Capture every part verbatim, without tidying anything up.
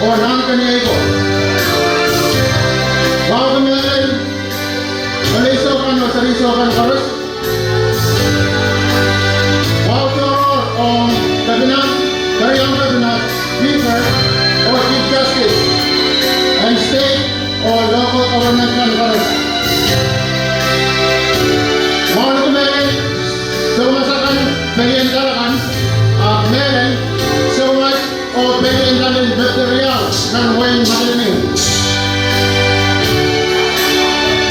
Oh nan keniei ko. Wahu mehlel, mehlel soukan oh seri soukan koaros. Wahu tohrohr ong Kepina, Keriaun Kepina, Speaker, oh Chief Justice, and State oh Local Government kan koaros. Wahu mehlel, soumas akan, pelien dal akan, ahpw mehlel, soumas oh pelien dal en Mepiriau nan wehin Madolenihmw.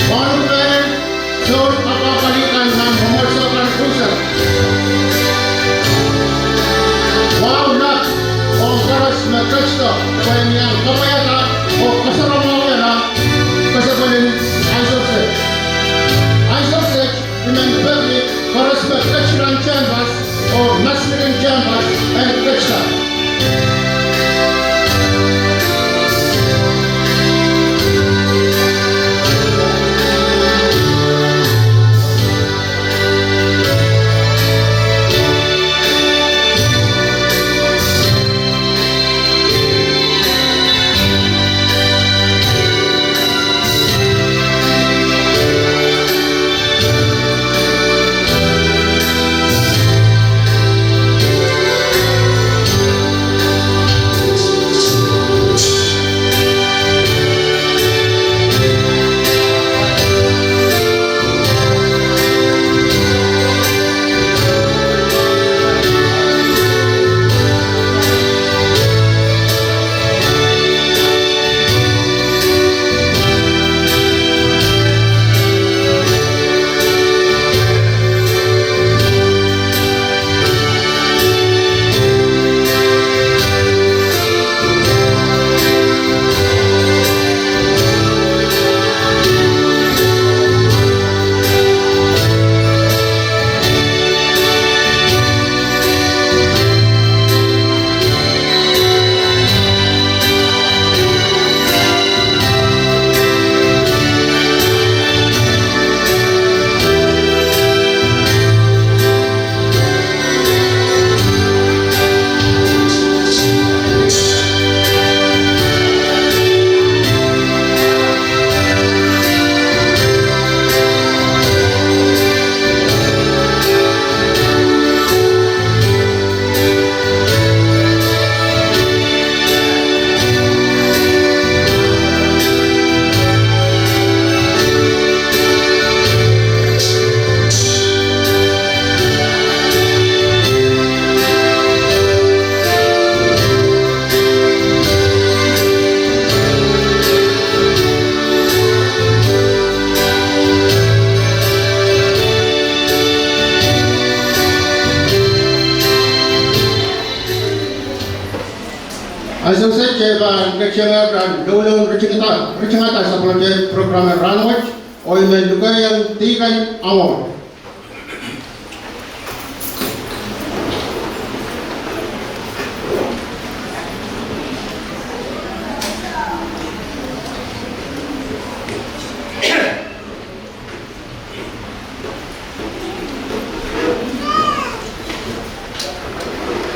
Wahu mehlel, soun apwapwalih kan nan mwomwohdiso kan unsek. Wahu lap ong koaros me ketido pwe en iang kapwaiada oh kasarawihla kesempwalpen ansou sehd. Ansou sehd I men peki koaros me ketido nan tehnpas oh mas likin tehnpas en ketido. Ansou sehd kitail pahn ketiket nan loaloan ritingada, ritingada sapwellimatail program en rahnwet, oh I men lukeiong Deacon Amor.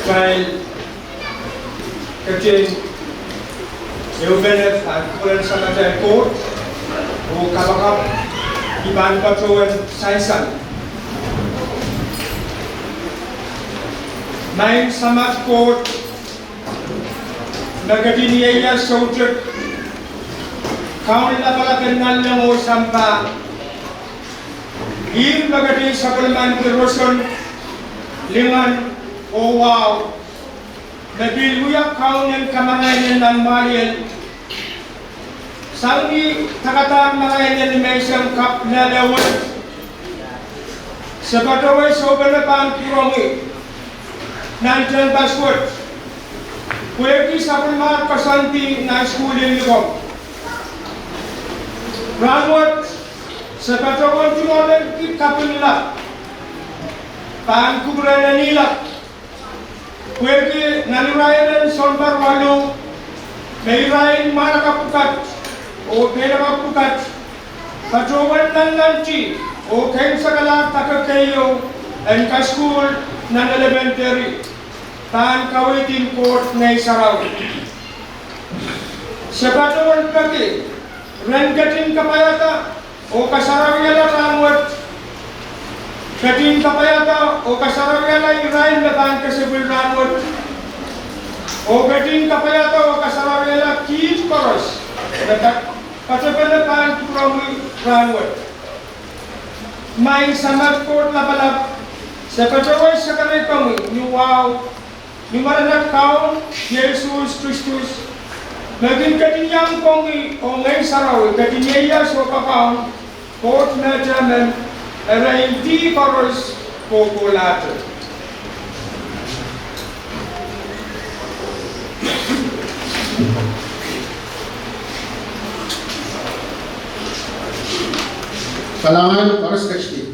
Kitail ketin ehupene pahn kupwuren Samatail Koht oh kapakap I pahn patohwan sansal. Maing Samat Koht, me ketin ieias soutuk, Kaun lapalap en nanleng oh sampah, Ihr me ketin sapwellimaniki roson, lingan, oh wahu, me pil wia Kaun en kamarainen nan mwahliel, sang ni takadahn marain en nimenseng kapw lel wet, se patohwan sohpene pahn pwuromwi nan tehnpas wet, pwehki sapwellimar koasoandi nan sukuhl en likou. Rahnwet, se patohwan tungoalenki kaping lap, pahn kupwuren Eni lap, pwehki nan irair en sounpar waluh, me irail mwahnakapw pwukat oh peinakapw pwukat patohwan nannanti oh keimwseklahr dake keieu en kasukuhl nan elementary, pahn kaweidki Koht Ngehn Sarawi. Se patohwan peki ren ketin kapaiada oh kasarawihala rahnwet, ketin kapaiada oh kasarawihala irail me pahn kesepwil rahnwet, oh ketin kapaiada oh kasarawihala kiht koaros me ka-, katepene pahn kupwuromwi rahnwet. Maing Samat Koht Lapalap, se patohwan sakarai komwi ni wahu ni mwaren at Kaun Sises Kristus, me kin ketin iang komwi oh Ngehn Sarawi ketin ieias oh kakaun, Koht me atail Maing, erein dih koaros kohkohlahte. Kalahngan koaros ketidi.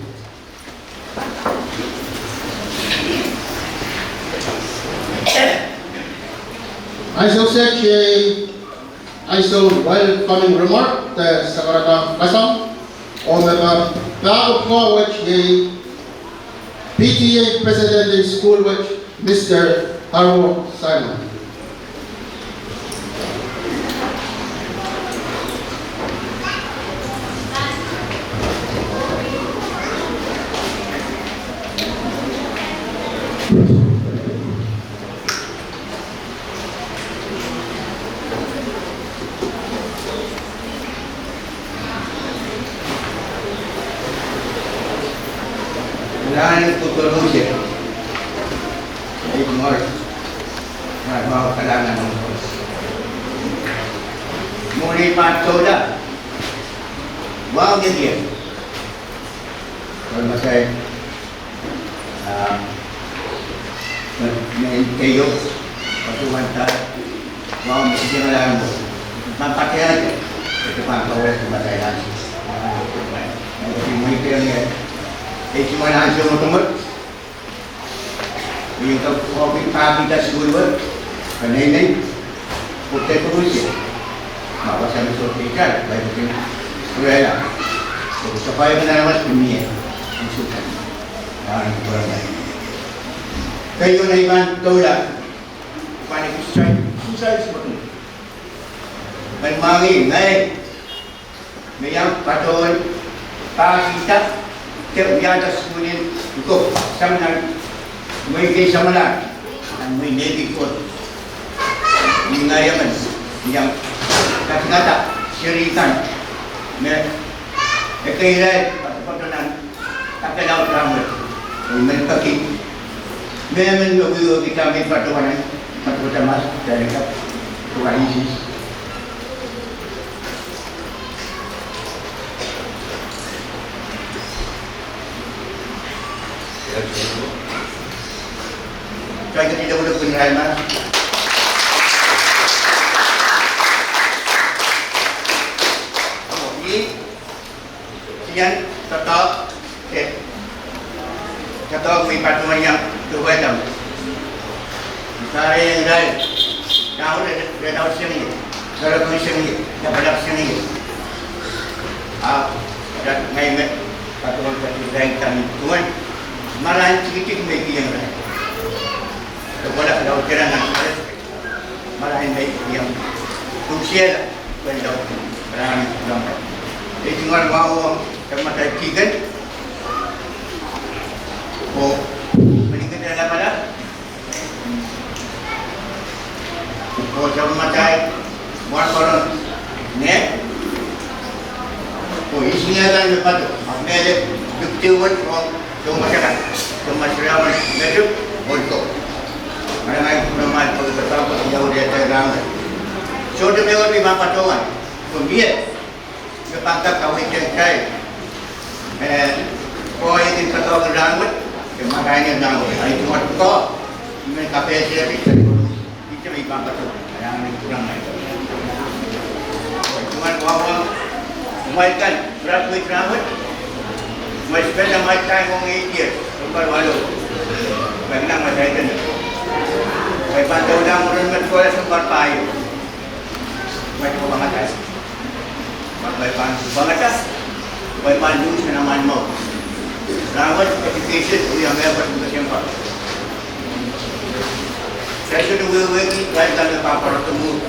Ansou sehse iei ansou welcoming remark de sakarada kasam, oh me pahn pahn kohwet iei P T A President en sukuhl wet, Mister Harold Simon. Kalahngan en kupwuromwisek. Ei, mwohn, mwohn, mwohn kalahngan en kupwur. Mwohn ei pahn doula. Wahu ngikier. Kol masai. Ah, me, me keieu, patohwan da, wahu me keieu la mo. Pahn patohwan, e pahn kawehla masai nan. Ah, me keieu, e pahn ansou motomot. Iei ka koaros pahn pid sukuhl wet, ka nei nei. Kote koaros. Ma wasa me sohte itar, bai kote. Kurela. Kote pai mana mas kumie. Ansou kan. Nan kurang. Keieu nei pahn doula. Pahn ekis tai, ekis tai sukuhl. Pahn mangih, nei. Me iang patohwan pahkihda, de wiahda sukuhl en iko, sang nan mwehi kei samwalahro, nan mwehi Navy Court. Ni ngehi emen, iang katingada seri kan, me ekei irail, patopato nan Kapel laud rahnwet, oh I men peki mehmen me wiewia kitail me patohwan, patohwan mas, talinga, patohwan isis. Talinga tidak boleh pun rahnwet. Oh, ini Sian, doadoahk, eh, doadoahk me I patohwan iang duwehte. Sare irail, doula, doula seng ie, doula seng ie, doula seng ie. Ah, doadoahk ngehi me patohwan patohwan iang duwen. Marain tikitik me I kihong irail. Doula, doula seng ie. Marain me I iang dusiala, pwehn lau, rahn lampa. E tungoal wahu, e matai tiken. Oh, meninkeder lapalap. Oh, e matai, wan koron, ne. Oh, isinekan me patoh, ahpw mehlel, dipwisou wet, oh, Thomas akan, Thomas Rawan, Metup, Olko. Mana ngehi kupwuromwail pwe ke pahn patohwan iang duwehte rahnwet. Sohte me wet me I pahn patohwan, pwe mie me pahn kak kaweid sang kitail. Eh, koahiek en kakaun rahnwet, de marain en rahnwet. Ahi tungoal ko, I men kapehse, I men I pahn patohwan, ahi tungoal ngehi. Tungoal wahu, kumwail kan, graduate rahnwet. Kumwail spend amwail time ong eight years, kumwail walo. Kumwail nan amwail time. Kumwail pahn doula mwurin met koaros kumwail pahieu. Kumwail pahn pangada. Kumwail pahn pangada. Kumwail pahn use nan amwail mour. Rahnwet education, wia me pahn use nan amwail mour. Sehse wehwehki, kumwail kan pahn pahn doula.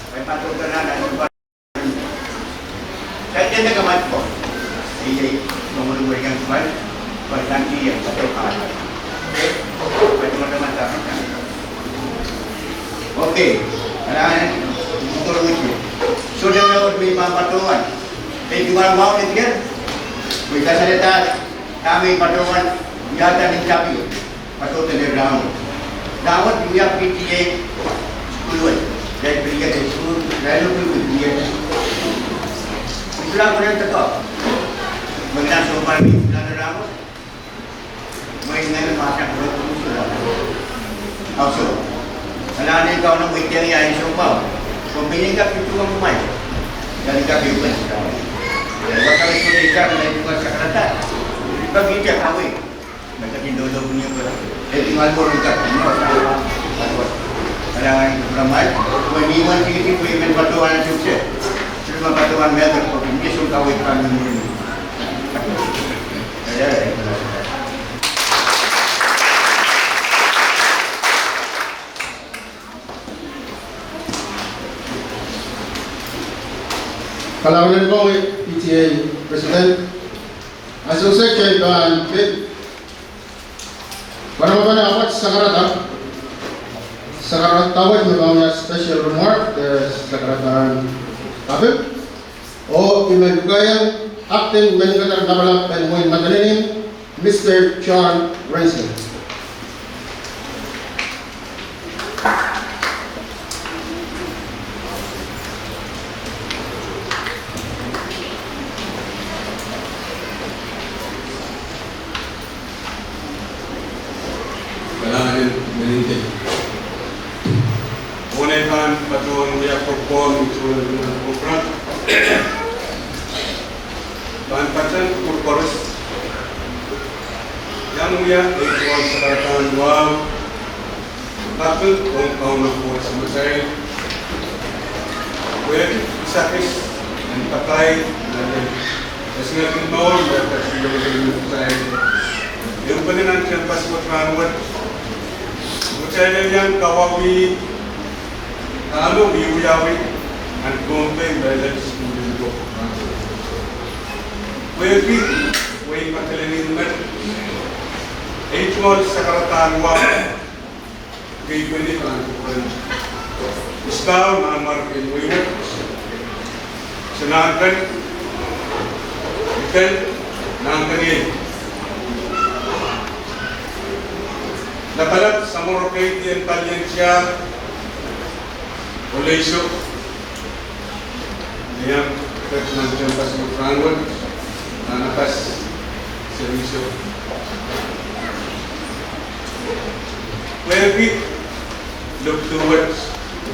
Pwe pato kananan, pwe pato kananan, pwe pato kananan, pwe pato kananan, pwe pato kananan. Okay. Anan, sohte me pahn patohwan. Pwe tungoal wahu netiket. Pwe kasalehda dahme patohwan, wiahda nin tapio. Patohwan rahnwet. Rahnwet wia P T A sukuhl wet. Irail pil iang sukuhl, irail pil iang sukuhl. Isuh lah pwuren teko. Mengila sohte pahn isuh lah rahnwet. Mwein ngehi mahsen pwuren isuh lah. Auso. Anan, Kauno, mwein iang ia ansou mwahu. Komw pil iang kak tutu kumwail. Iang kak tutu kumwail. Wasa isuh iang kak tutu kumwail sakarada. Pak iang kak kawei. Mehkot en doadoahk ni pwe, eh, tungoal wahu en kak, no, sa, sa, sa. Alan, kumwail, mwein wan tikitik pwe I men patohwan tuhke. Sohte me patohwan mehkot pwe I men sohte kawei pahn mwurin. Kalahngan en kowe, P T A President. Ansou se kitail pahn pid panopanen awet sakarada. Sakarada wet me pahn wia special remark, eh, sakarada en apil. Oh I men lukehiong Acting Meninkeder Lapalap en Wehin Madolenihmw, Mister John Renson. Kalahngan en Meninkeder. Mwohn ei pahn patohwan wia kokohp, I men patohwan wia kokohp. Pahn patehng kupwur koaros. Iang wia ei tungoal sakarada en wahu. Kaping ong Kauno Koht Samatail. Pwehki kisakis en kapai, nan esingek en mour, nan kasiluhlu en kitail. Ehu pwehki nan tehnpas wet rahnwet. Kitail iang kawauwih, dahme wiawi, nan Pohnpei Mehlel Sukuhl en Lipwok. Pwehki wehi Madolenihmw met, ei tungoal sakarada en wahu, kei pwehki pahn kupwuren. Iskau nan mar en wehi wet. Senanken, Iten, Nankeniei. Lapalap, Samworo, Keidi, en palien tiahk, Oleisok, Liam, pwehki nan tehnpas wet rahnwet, nan apas, Seliso. Pwehki lopdu wet,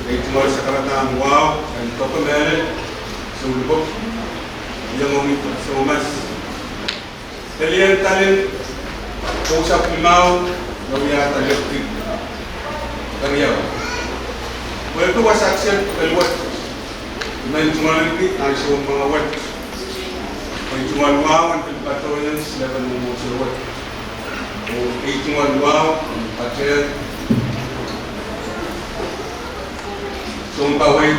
ei tungoal sakarada en wahu, en Doko Mehlel Sukuhl en Lipwok, iang ong Pwuhk Soumas. Pelien dahlen, kousapw limau, me wiahda lopdi keriau. Pwehki wasa kiset pil wet, I men tungoalenki ansou mwahu wet. Ei tungoal wahu en pil patohwan silepen mwomwohdiso wet. Oh ei tungoal wahu en patehng sounpawei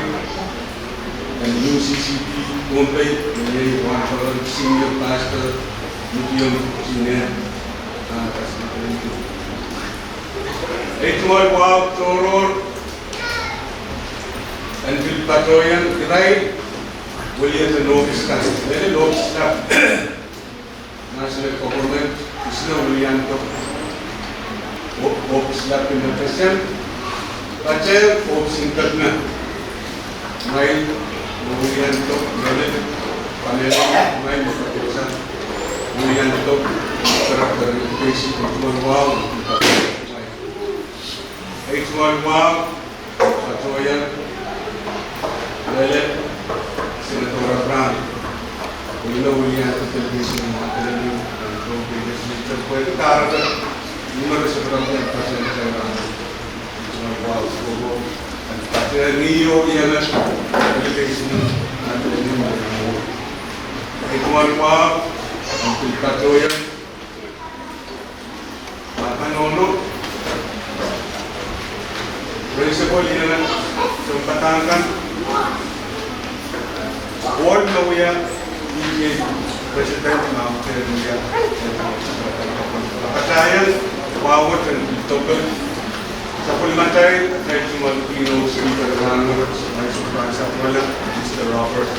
en U C C P Pohnpei, me iei Wahnpoaron Senior Pastor, Muhtiong Senior, ah, Pastor. Ei tungoal wahu tohrohr en pil patohwan irail wiliandi ohpis kan, wiliandi ohpis lap. National government, isno wiliandi oh-, ohpis lap en FSM, patehng ohpis en kepina. Ngehi me wiliandi, ngehi me, panel, ngehi me patohwan wiliandi, director education, ei tungoal wahu. Ei tungoal wahu, patohwan, lele, Senator Abraham, oh ino wiliandi delegation, mwahu delegation, and Pohnpei Legislature, pwehki kahrepen, ni me re sohte Principal iei sounpadahk kan, ward me wia, iei president me wia, atail wahwet en tohpel sapwellimatail, atail tungoal keynote speaker rahnwet, Vice President Sapwellime, Mister Robert.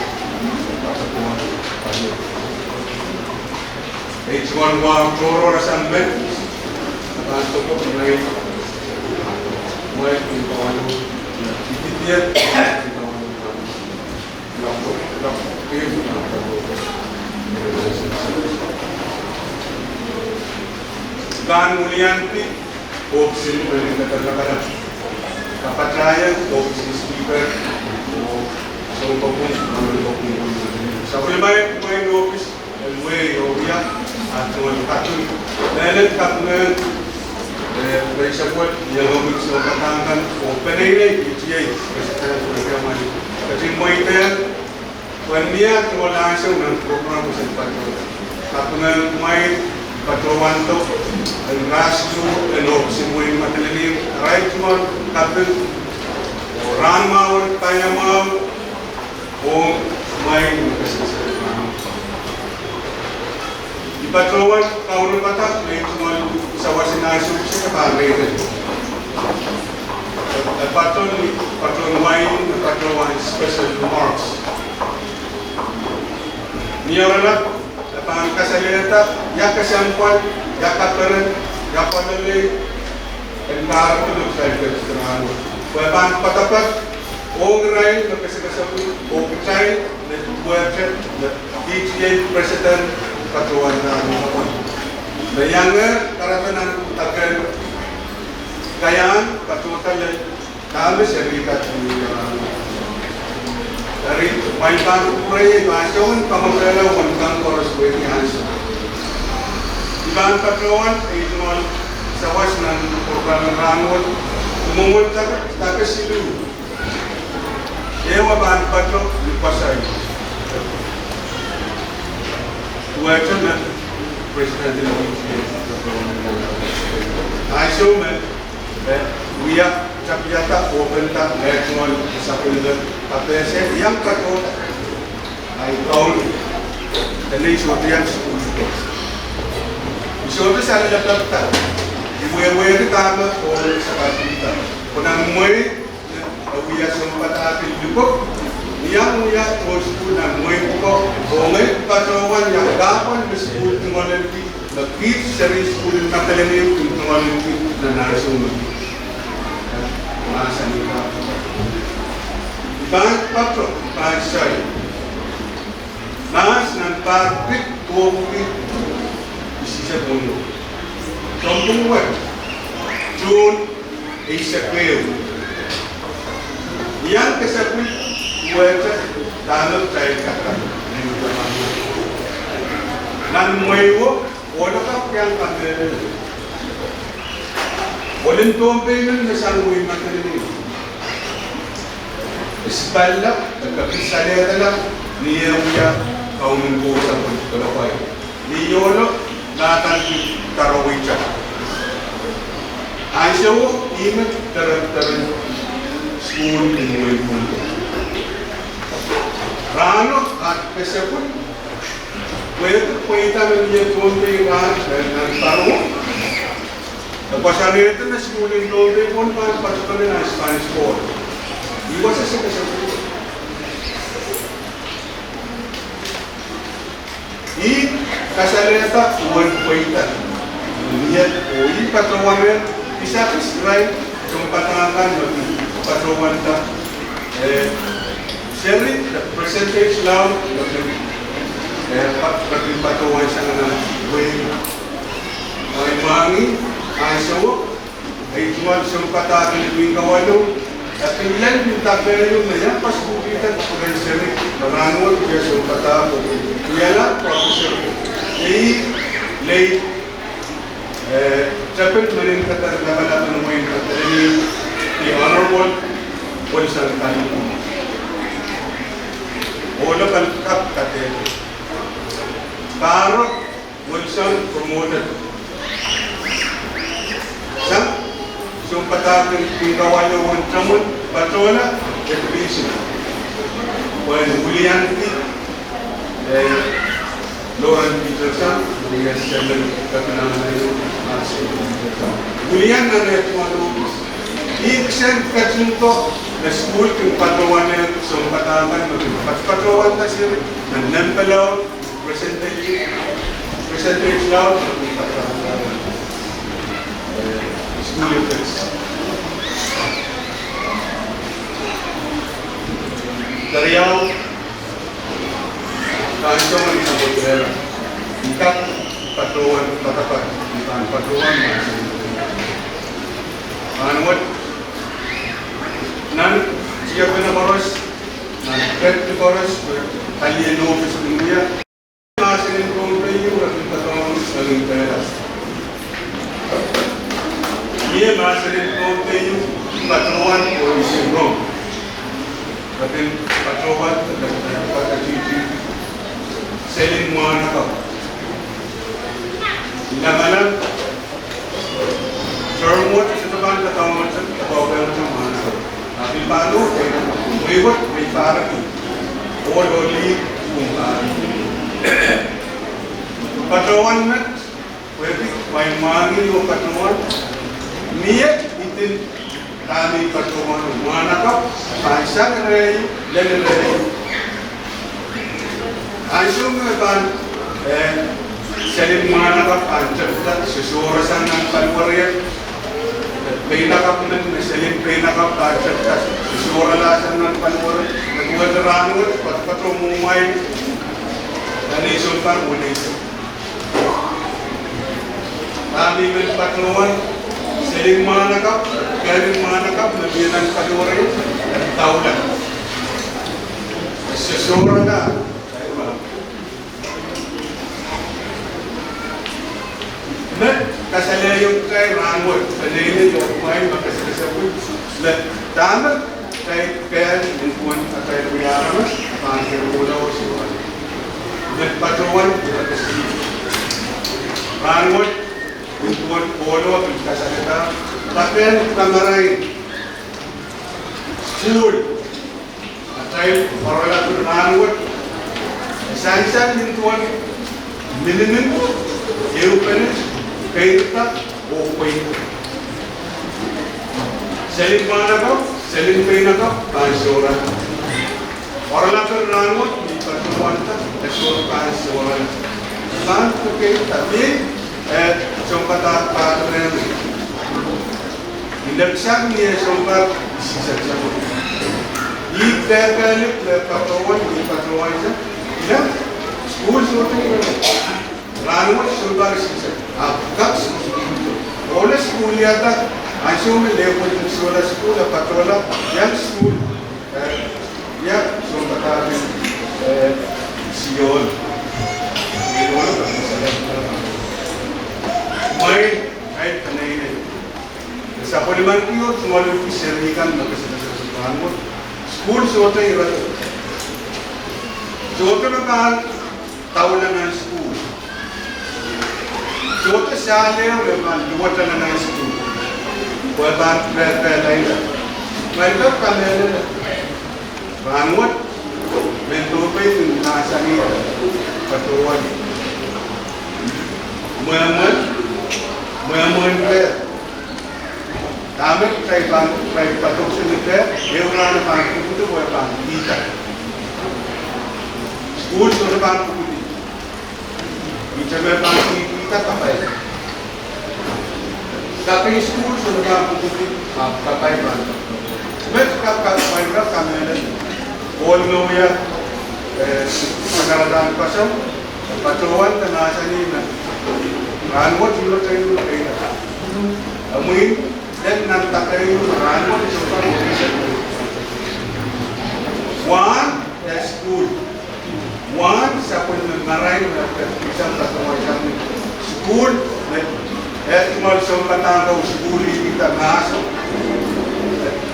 Ei tungoal wahu tohrohr sang met, a pahn tohpik ngehi, mwein kin pahn wia, ididier, kin pahn wia, lap, lap, kin pahn wia. Kan mulianti, ohpis en, eh, katalakalan. Kapataia, ohpis en speaker, oh, soun kopwung, soun kopwung. Sapwellime, mwein ohpis, eh, wei, oh, wia, ah, tungoal kaping. Mehlel kaping, eh, principal, iangahki sounpadahk kan, oh, peneinei, P T A, president, oh, wia, mwein. Ketin mwein, eh, Pwehn mie tungoal ansou nan program kosonned patohwan. Kaping en kumwail patohwan doadoahk en rahslo en ohpis en wehin Madolenihmw, arail tungoal kaping, oh rahnmwahu, paiamwahu, oh mwein me kesempwal. I patohwan kaunopada me tungoal sawas en ansou kis e pahn reirei. E patohwan, patohwan wai, e patohwan special remarks. Ni oaralap, e pahn kasalehda, ia kesempwal, ia kaperen, ia pwalelei, en kahrepen kitail ketiket rahnwet. Pwe e pahn poadoapoad, ong irail me kesekesepwil, oh kitail me duwehte me P T A president patohwan nan kaping. Me iangehr kahrepen nan kaping. Kaiahn patohda lel dahme seri kat ni rahnwet. Eri, mwein pahn kupwurei, pahn sohte kamwakele wen kan koaros wehwehki ansou. I pahn patohwan, ei tungoal sawas nan program rahnwet, mwomwen dake, dake siluh. Ehu e pahn patohwan ni pasai. Duwehte me president en P T A, ansou me, eh, wia, tapiada, openda, eh, tungoal sapwellime, kapehse, iang patohda. Ahi kaun, dene I sohte iang sukuhl ko. I sohte salelapakda. I wehwehki dahme, oh, sapwellime. Pwe nan mwein, eh, wia sounpadahk en lipok. Iang wia, oh, sukuhl nan mwein ko. Oh ngehi patohwan iang kahpwal me sukuhl tungoal ahneki. Me kiht seri sukuhl en Madolenihmw kin tungoal ahneki nan ansou me. Mahsanih. I pahn patohwan, pahn sai. Mahs nan pahr pid duwepwiki isihsek weneu. Sounpwong wet, June eisek ehu. Iang kesempwal duwehte dahme kitail kak. Nan mwehi o, ohl akan iang kamehlele. Ohl en Pohnpei men me sang wehin Madolenihmw. E sipalla, e kak salehdala, ni eh wia kaunen Koht sapwellime. Ni ohlo, nan akan ki taraweita. Ansou o, ihme teren, teren sukuhl en wehin Pohnpei. Rahno, at kesempwal, pwehki pweida me mie Pohnpei rahn, eh, nan paro. E pwasanehdi me sukuhl en Pohnpei pwon pahn patohwan nan Spanish Fort. I wasa sekesek. I kasalehda uwen pweida. Ni eh, oh, I patohwan kisakis irail sounpadahk kan me patohwanda, eh, seri, the percentage lao, eh, pa-, patohwan sang nan wehi. Ahi mwahngih, ansou o, ei tungoal sounpadahk en pwihn kawalu, e pil lel ni tapehieu me iang pasukuhlihda pwuren seri, me rahnwet wia sounpadahk o, wiahla pwuren seri. Ei, lei, Eh, tepin meninkeder lapalap en wehin Madolenihmw, the Honorable Wilson Kalipu. Ohlo pahn kak kadehde. Pahro Wilson promoted sang sounpadahk en kawai wen tamwen patohla e division. Pwehn wiliandi, eh, Loren Peterson, wia selen kapinamai Loren Peterson. Wilian nan e tuan ofis. Ih kisehn ketin ko me sukuhl kin patohwan sounpadahk kan me kin pat- patohwanda seri me nempelau, percentage, percentage laud me kin patohwanda, eh, sukuhl ofis. Keriau, Kaun Sounkomouro, I kak patohwan poatopoat, I pahn patohwan mahsen. Rahnwet, nan tiepene koaros, nan pet koaros, palien ofis kin wia mahsen en Pohnpei, re pil patohwan mahsen en Pohnpei. Mie mahsen en Pohnpei, patohwan ofis en Rong. Re pil patohwan, patohwan, patohwan, selin mwahnakapw. Lamalam, term wet, sohte pahn patohwan, patohwan mwahnakapw. Ahpw I pahn uhd, wehwet, wehwet pahrek. Ohl oh lih, pahn pahrek. Patohwan met, wehwehki, wai mwahngih oh patohwan. Mie, I pil dahme I patohwan, mwahnakapw, pahn sang rehi, lel rehi. Ansou me pahn, eh, selin mwahnakapw pahn tepda, sohsohrasang nan paliwar. Peinakapw men, me selin peinakapw pahn tepda, sohsohrala sang nan paliwar. Me duwehte rahnwet, patopato mwomwail, nan ei sounpar weleisek. Dahme I men patohwan, selin mwahnakapw, kehlin mwahnakapw, me mie nan paliwar, daula. Sohsohrala. Me kasalehiong kitail rahnwet, peneinei oh kumwail me kesekesepwei, me dahme kitail kehl en duwen atail wia aramas, pahn kin kohla oh sohrala. Me patohwan, me kesekesepwei. Rahnwet, en duwen kohla pil kasalehda, pahn kamarain sukuhl. Atail oaralap en rahnwet, sansal nin duwen minimin, ehupene, keirda, oh pweida. Selin mwahnakapw, selin peinakapw, pahn sohrala. Oaralap en rahnwet, me patohwanda, e sohte pahn sohrala. Pahn keirda, me, eh, sounpadahk pahrek. I lepsang ni eh sounpar isisek. I pehpelik me patohwan, I patohwan sang. Ila, sukuhl sohte ira. Rahnwet sounpar isisek. Ahpw kak sukuhl. Ohl sukuhl iada, ansou me lehpwon sohla sukuhl, e patohla, iang sukuhl. Eh, ia, sounpadahk, eh, Siohn. Siohn, mwein, ai, peneinei. Sapwellimanki oh tungoalenki seri kan me kesekesepwei rahnwet. Sukuhl sohte ira. Sohte me pahn daula nan sukuhl. Sohte sahl ehu me pahn luwetala nan sukuhl. Pwe pahn pehpehla ira. Pwe I pahn kamehlele. Rahnwet, mehn Pohnpei kin mahsanih, patohwan. Mwomwen, mwomwen peh. Dahme kitail pahn, kitail patohsang ni peh, ehu rahn pahn pwupwudi, pwe pahn kihda. Sukuhl sohte pahn pwupwudi. Ihte me pahn kihda kapai. Sapei sukuhl sohte pahn pwupwudi, ahpw kapai pahn. Met kak, kak, pahn kak kamehlele. Ohl me wia, eh, kanaradahn pasapeng, patohwan de mahsanih me. Rahnwet ilo tein me keirda. Amwin, lel nan dake ieu rahnwet sohte pahn pwupwudi. Wahn, eh, sukuhl. Wahn sapwellime marain me pil sang patohwan sang ni sukuhl me, eh, Ahnsou sukuhl ih kihda mahso.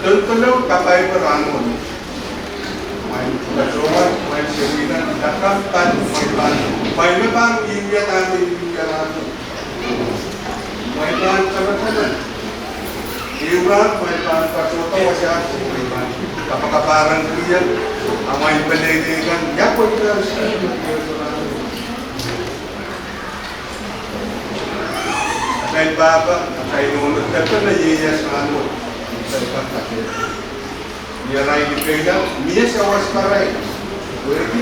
Tontolo kapaipe rahnwet. Mwein patohwan, mwein seri kan, lakapw kan, mwein pahn, mwein me pahn iwia kan, iwia rahnwet. Mwein pahn taman taman. Iwia, mwein pahn patohda wasa, mwein pahn kapakapahrang wia, a mwein peleilei kan, ia pwe kan, Atail pahpa, atail nohno, depene ieias rahnwet, atail pahpa. Ni arail lipeila, mie sawas pahrail. Wehwehki,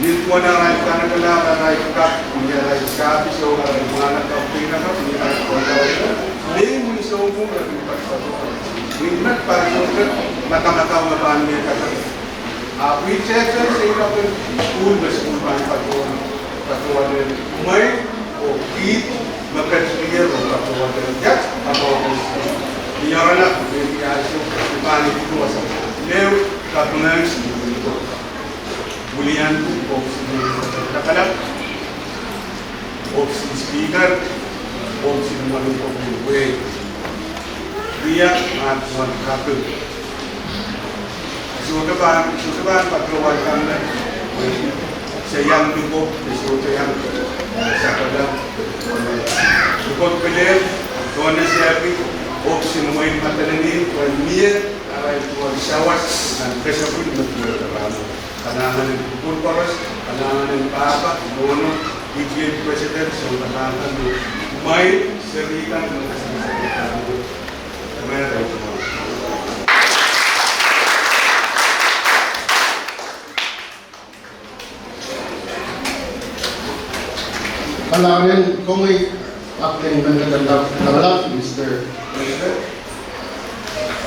ni duwen arail kanekelahr, arail kak, ni arail sahpis oh arail mwahnakapw, mwahnakapw, ni arail kondaula, ni mwin sounpwong, ni pahn sohte, ni met pahn sohte, madamadau me pahn mie kak. Ahpw I sehse, sehse, sukuhl me sukuhl pahn patohwan, patohwan mwein, oh kiht, me ketikihong, oh patohwan iet, patohwan. Ni arail, ni arail, I pahn ipwidi wasa. Leo, kapinga, wilian, oh, kapala. Ohpis en Speaker, ohpis en mwahu en wehi. Wia, ma wan kaping. Sohte pahn, sohte pahn patohwan kan me. Se iang lukok, sohte iang, eh, sapwellime. Lukok kelehpw, donor sehki, ohpis en wehin Madolenihmw, wehin mie, arail duwen sawas, nan kesempwal me duwehte rahnwet. Kalahngan en kupwur koaros, kalahngan en pahpa, nohno, P T A president, sounpar kan, mwein seri kan, mwein seri kan. Kalahngan en komwi, Acting Member, Mister President.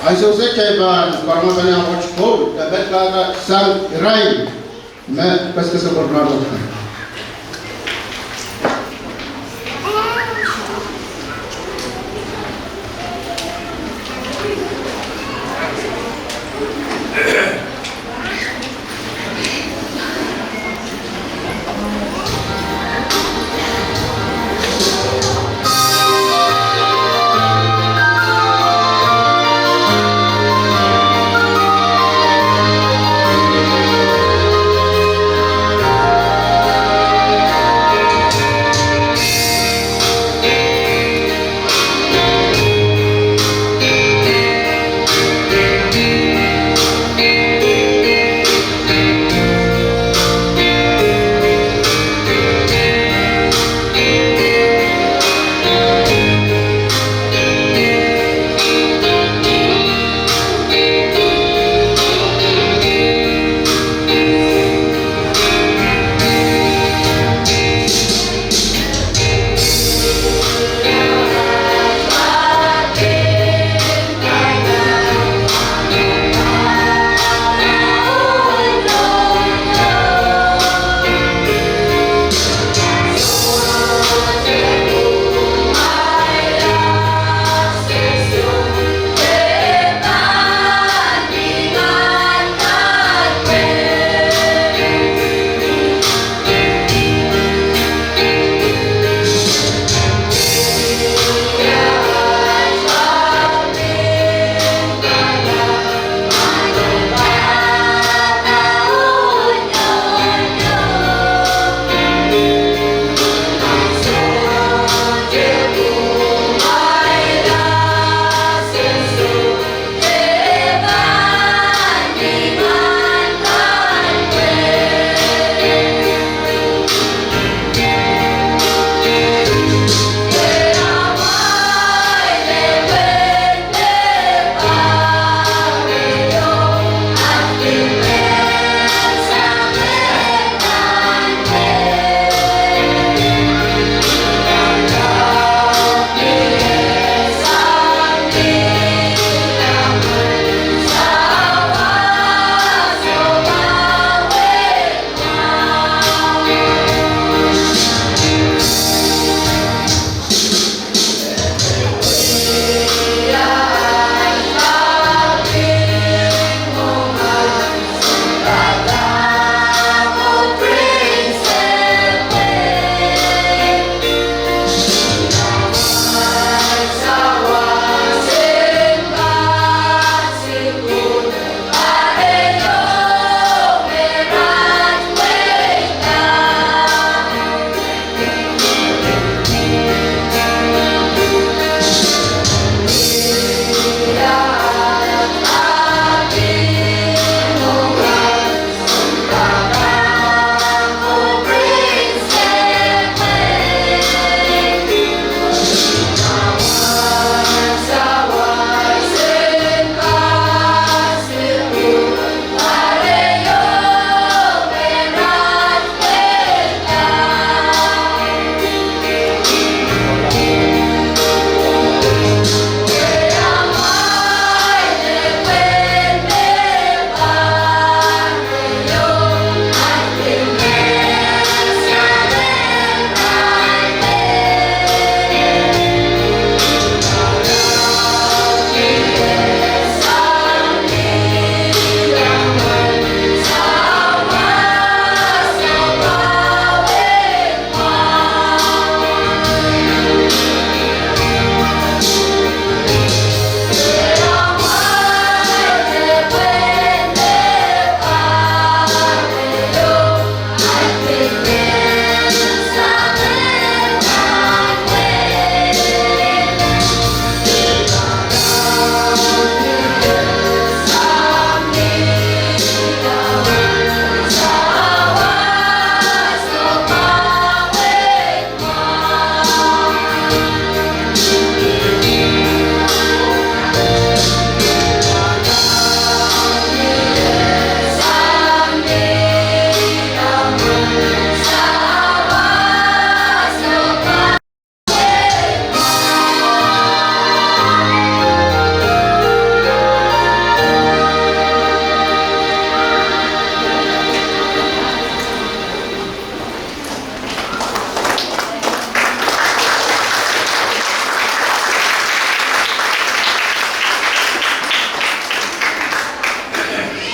Ansou se kitail pahn karamarangih Koht, oh, de pil kak sang irail me keskesek pwurala.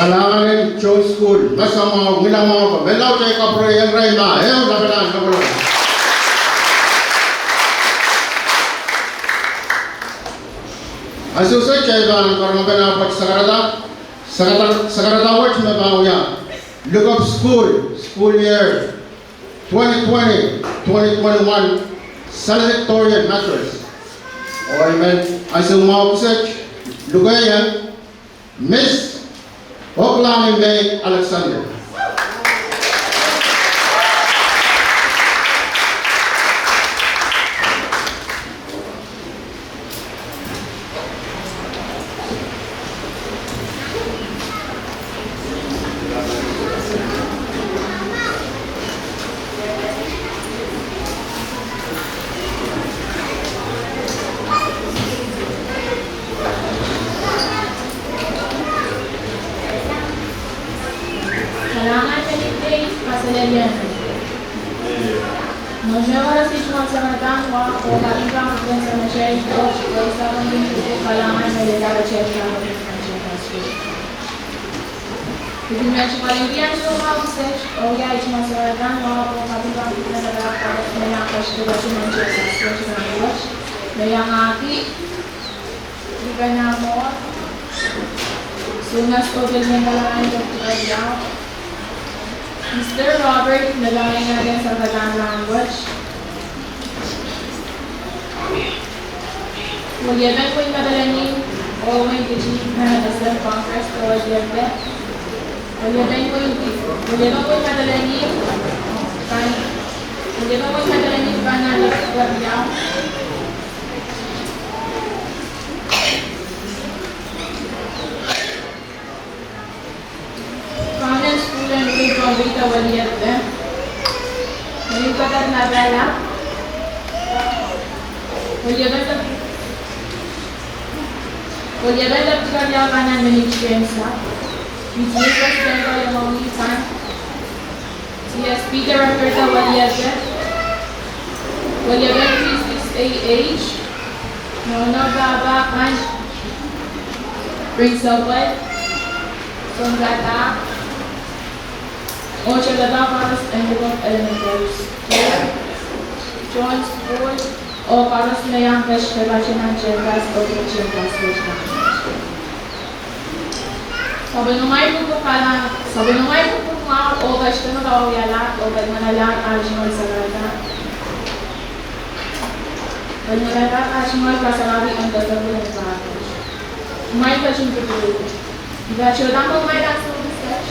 Kalahngan en John School, me samwa, ngilamwa, me laud ei kapwurehiong irail ma ehu lapalahn lapalahn. Ansou wet kitail pahn karonge pene pwoat sakarada, sakarada, sakarada wet me pahn wia Look Up School, school year twenty twenty, twenty twenty-one, salutatorian address. Oh, amen. Ansou mwahu kiset, lukehiong Miss Oklahmi May Alexander. Kalahngan en ih, kaselehlie. Mwohn me wasa ih tungoal sakarada en wa oh kapingpang kupwuren Samatail Koht, oh sapwellimen kupwur kalahngan me lelahpatail kan. Ih me tungoal irian soumwahu kiset, oh ia ih tungoal sakarada en wa oh kapingpang kupwuren Samatail Koht, me iang ketiket Samatail Koht, me iangahki Iben Amor, Sunas Obel Mengalai Doktor Yao, Mister Robert Melai Naden Salvador Language, William Queen Madaleni, Owen Kitchen, Madison Congress, Owen Yebe, William Queen, William Queen Madaleni, William Queen Madaleni, Bana Doktor Yao. Kaunen sukuhl en Rita Weliebe. Rita Weliebe. Weliebe Doktor Yao Bana Ministry and Staff. Ministry President Yao Yao Ministry. T S P Director Weliebe. Weliebe T six A H. Nono Baba and Principal. Sonkada. Oh tohndoadoahk koaros en Lipok Elementary School. John School. Oh koaros me iang ketiket Samatail Koht, oh ketiket Samatail Koht. Sapwellimamwail kupwur kalahngan, sapwellimamwail kupwur mwahu, oh ketiket me kawialahr, oh ketiket me laud ah tungoal sakarada. Ketiket me laud ah tungoal kasalehdi en kesempwal en pahn. Mwail ketin kupwur. Ih patohwan kumwail ansou kiset.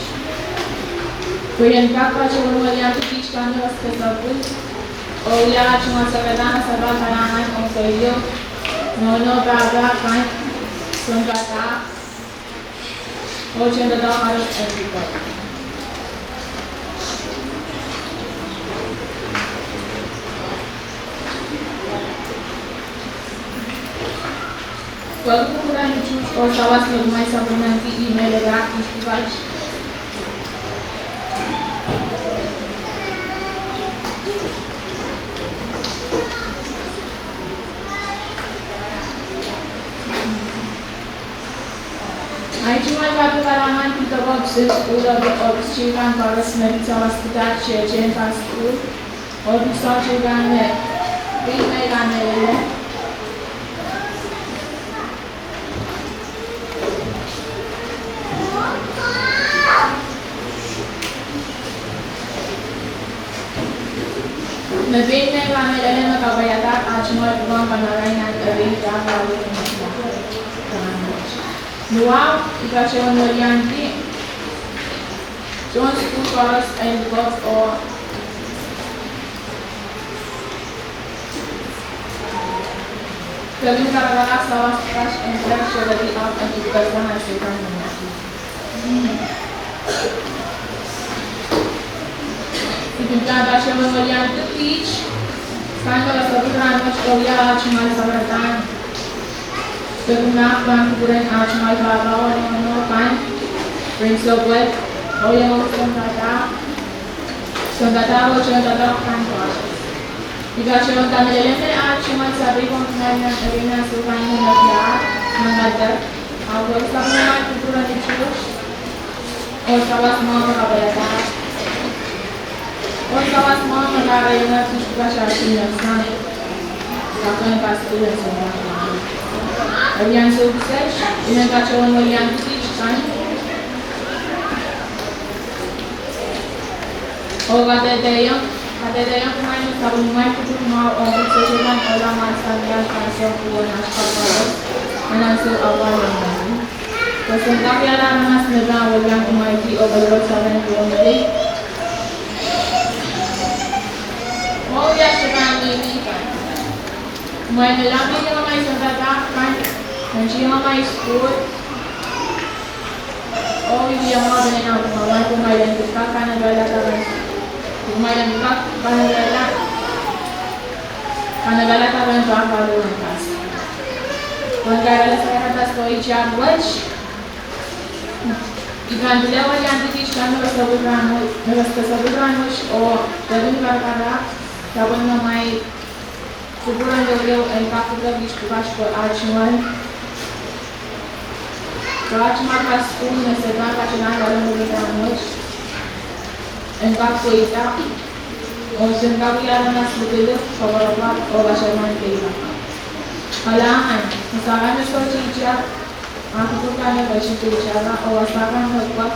Pwe ien kak patohwan weliandi kiht kan me kesempwal. Oh ia ah tungoal sakarada, sampah kalahngan ong soiloak. Nono Baba kan, Sonkada. Oh tohndoadoahk koaros en Lipok. Pwehki kupwuren tuht oh sawas me kumwail sapwellimomwi, ih me lelahpw ih pwukat. Ahi tungoal kaping kalahngan pil doadoahk sang sukuhl oh pil ohpis kan koaros me pil sawas pwukat, teikan sukuhl, oh pil soahng teikan me, pil mehla me lele. Me pein mehla me lele me kapwaiada ah tungoal pwukoahn kamarain nan erein dahk laud en mehla. Mwahu, ih patohwan weliandi John School koaros en Lipok oh kepin karakarahk sawas pwukat en pwukat sohte di ahpw en ipwkasang ansou kan me. Ih pil pahn patohwan weliandi kiht kan me kesempwal rahnwet oh ia ah tungoal sakarada. Peki mahk pahn kupwuren ah tungoal pahpa oh nohno kan, Principal, oh iangahki Sonkada. Sonkada oh tohndoadoahk kan koaros. Ih patohwan kamehlele me ah tungoal sapei pwong nan erein ansou kan me, nan Kadar. Ah pwehki sapwellimamwail kupwur en tuht. Sawas mwahu me kapwaiada. Oh sawas mwahu me kahrehda tikitik pwukat sang. Kapwen pastor en soumwahu. Welian soukiset, I men patohwan welian tikitik kan. Oh kadehdehiong, kadehdehiong kumwail me sapwellimamwail kupwur mwahu ong Koht Sehdan, oh lamwail sang iang kan soh kuwen aht kapwaiada. Nan ansou apwal en mwuri. Koasoandi wiahla aramas me pahn welian kumwail ki oh kolokol sapen Pohnpei. Oh ia se pahn mihmi kan. Kumwail me lamehdi amwail sounpadahk kan, nantihong amwail sukuhl. Oh ia mwahu pene nan kumwail, kumwail en kak kanapalata kan. Kumwail en kak kanapalata. Kanapalata kan pahn pali wen kas. Wen kairala sakarada soh itar wet. I pahn pil welian tikitik kan me kasawiran, me kasawiran wet oh depin karakarak, depin amwail kupwuren lelohng en kak pwukat pwukat pwe aht mwar. Pwe aht mwar kasukuhl me se pahn katinan wale mwuri rahnwet. En kak pweida. Oh sen kak wiahla nas lipilip, koapworopwor, oh kataman keila. Kalahngan, me sakan me sohte itar, ah kupwur kan me ketin itar, oh wasa kan me pwak.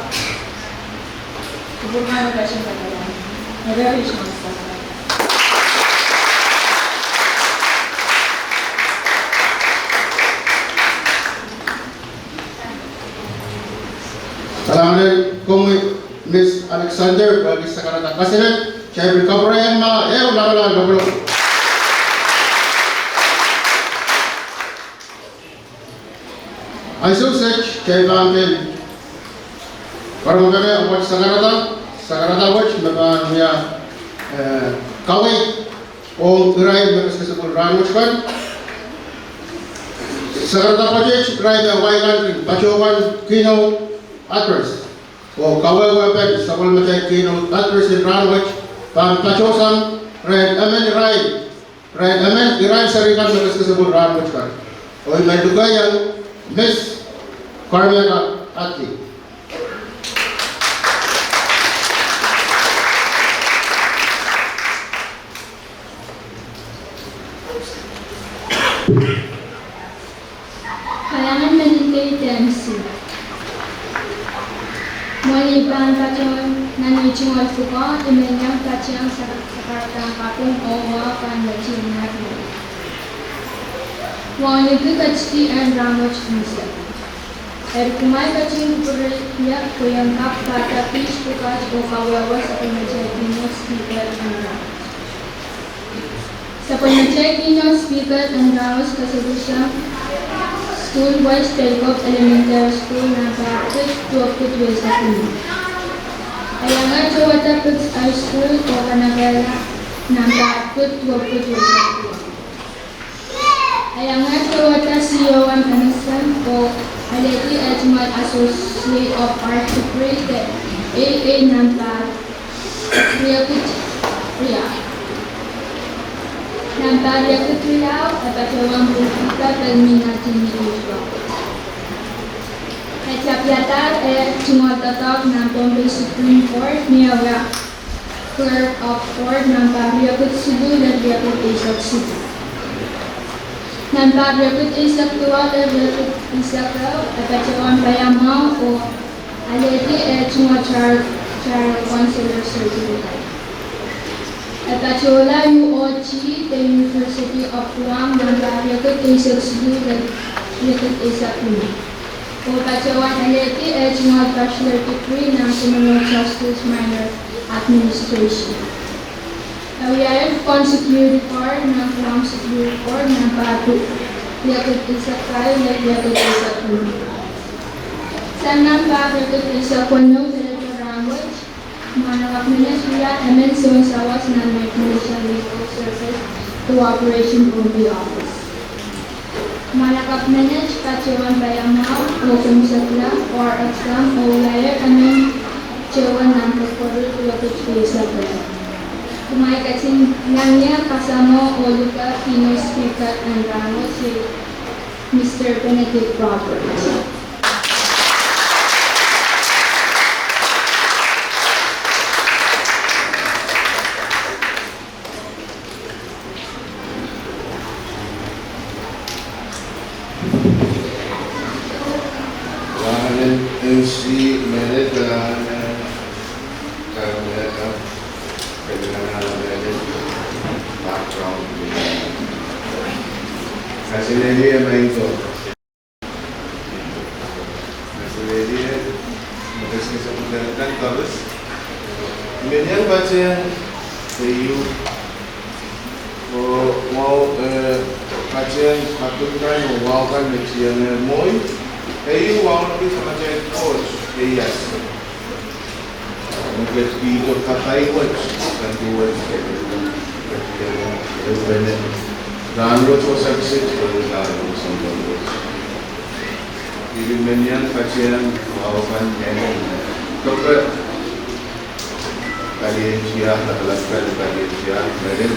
Kupwur kan me ketin itar. Mereri Richmond Sara. Kalahngan en komwi Miss Alexander, pwehki sakarada kaselel, kitail pil kapwurehiong ma ehu lamalam en kapwurehiong. Ansou kiset, kitail pahn pil karonge pene wet sakarada, sakarada wet me pahn wia, eh, kawei ong irail me kesakis pwukat rahnwet kan. Sakarada pwoatet irail me wai kan kin patohwan keynote address. Oh kawehwepen sapwellimatail keynote address en rahnwet pahn patohsang rehn emen irail, rehn emen irail seri kan me kesakis pwukat rahnwet kan. Oh I men lukehiong Miss Karmeka Atli. Kalahngan menin kei Dempsey. Mwein I pahn patohwan nan ei tungoal pwukoa, I men iang patehng sak-, sakarada kaping oh wahu kan me tihong nahk. Wauneki ketidi en rahnwet unsek. Eri kumwail ketin kupwurki ie pwehn kak pahda kiht pwukat oh kawehwe sapwellimatail keynote speaker en rahnwet. Sapwellimatail keynote speaker en rahnwet kesempwal sang sukuhl wet, Telkop Elementary School, nan pahr kid, duwepwukat eisek limau. E iangehr towehda Briggs High School oh kanapehla nan pahr kid, duwepwukat eisek limau. E iangehr towehda C O M M S M oh alehdi eh tungoal Associate of Arts degree de A A nan pahr riekid riau. Nan pahr riekid riau, e patohwan pwupwuda Pelmin Attorney Asia. E tapiadahr eh tungoal doadoahk nan Pohnpei Supreme Court, ni eh wia Clerk of Court nan pahr riekid siluh lel riekid eisek siluh. Nan pahr riekid eisek duwau lel riekid eisek ehu, e patohwan paiamwahu oh alehdi eh tungoal Charter, Charter Counselor Certificate. E patohla U O T, the University of Guam, nan pahr riekid eisek siluh lel riekid eisek limau. Oh patohwan alehdi eh tungoal Bachelor Degree nan Criminal Justice Minor Administration. E wiahier Guam Superior Court nan Guam Superior Court nan pahr riekid eisek pahieu lel riekid eisek limau. Sang nan pahr riekid eisek weneu lel rahnwet, mwahnakapw menet wia emen soun sawas nan Micronesia Legal Service Cooperation Pohnpei Office. Mwahnakapw menet patohwan paiamwahu oh kemwsekla bar exam oh wiahier emen towehda nan February riekid eisek ehu. Kumwail ketin iang ie kasamwo oh luke keynote speaker en rahnwet, Mister Benedict Roberts. Si menet, eh, kak menet, eh, kak menet, background. Kaselehlie maing ko. Kaselehlie, me kak sehse pwutak kan koaros. I men iang patehng keieu Oh, wahu, eh, patehng kaping kan oh wahu kan me tiengehr mwohi. Keieu, wauneki Samatail Koht ieias. Ong ketikihdo kapai wet, kan duwehte, eh, eh, eh, rahnwet oh sakiset, eh, rahnwet oh sampah wet. Ih men iang patehng wahu kan mehlel. Doke Paliatier, lapalap kan Paliatier, mehlel,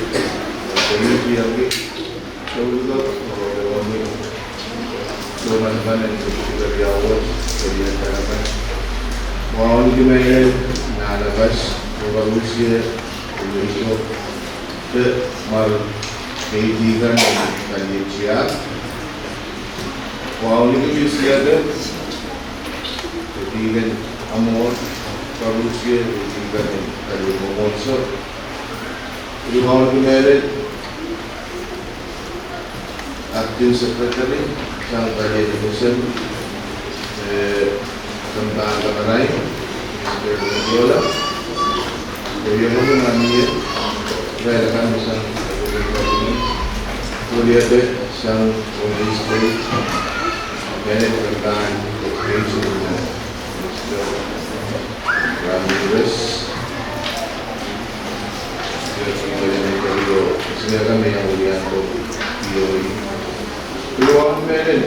Paliatier ki, soulok, oh, oh, ni, so, manaman en Victoria Ward, Paliatier kan. Wauneki mehlel, Nahnapas, oh, Parusie, oh, Iso, de, Mar, Keiti kan, Paliatier. Wauneki Misiake, Deacon Amor, Parusie, Deacon Paliatier Mwomwohdiso. Ih wauneki mehlel, Acting Secretary, sang Paliatier Mission, eh, Kempahn Kamarain, Mister Nicola, Kohieng Manie, Relekan Mission, Kohieng, sang Kohieng State, Mehlel Kempahn, Education, Mister Ramirez, Mister Elementary, oh, Mister Kamarain, William, oh, P O E. Ih wauneki mehlel,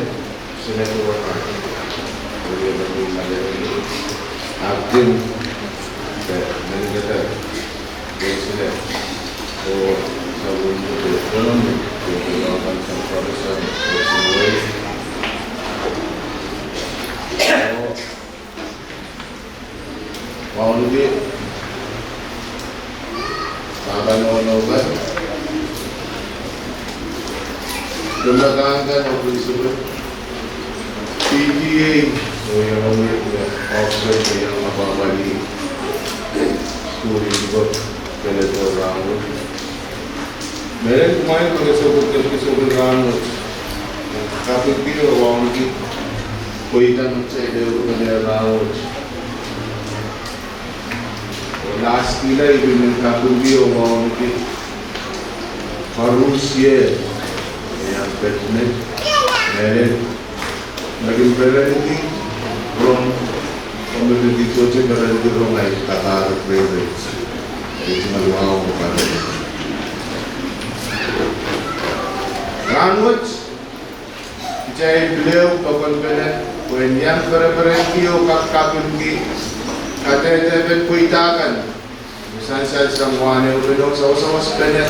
Senator Wakar, William Malere, Acting, eh, Manager, President, oh, Sabun, oh, Economy, oh, Development and Profession, oh, Wauneki pahpa nohno kan, Kempahn kan, oh, Principal, P T A, oh, ia, oh, ia, officer, oh, ia, pahpa ni school in book, keleto rahnwet. Mehlel kumwail me kesempwal, kesempwal rahnwet. Kapingki oh wauneki pweida me kitail ehukipene rahnwet. Oh last year I pil men kapingki oh wauneki Parusie, iang pet met, mehlel me kin perenki rong, oh me kin sohte perenki rong ahi kakahrep reirei. Ei, tungoal wahu kan. Rahnwet, kitail pil ehu pokonpene, pwehn iang pereperenki oh kapkapingki, kadehdehpen pweida kan. Sansal sang wahn ehupene oh sawasawaspene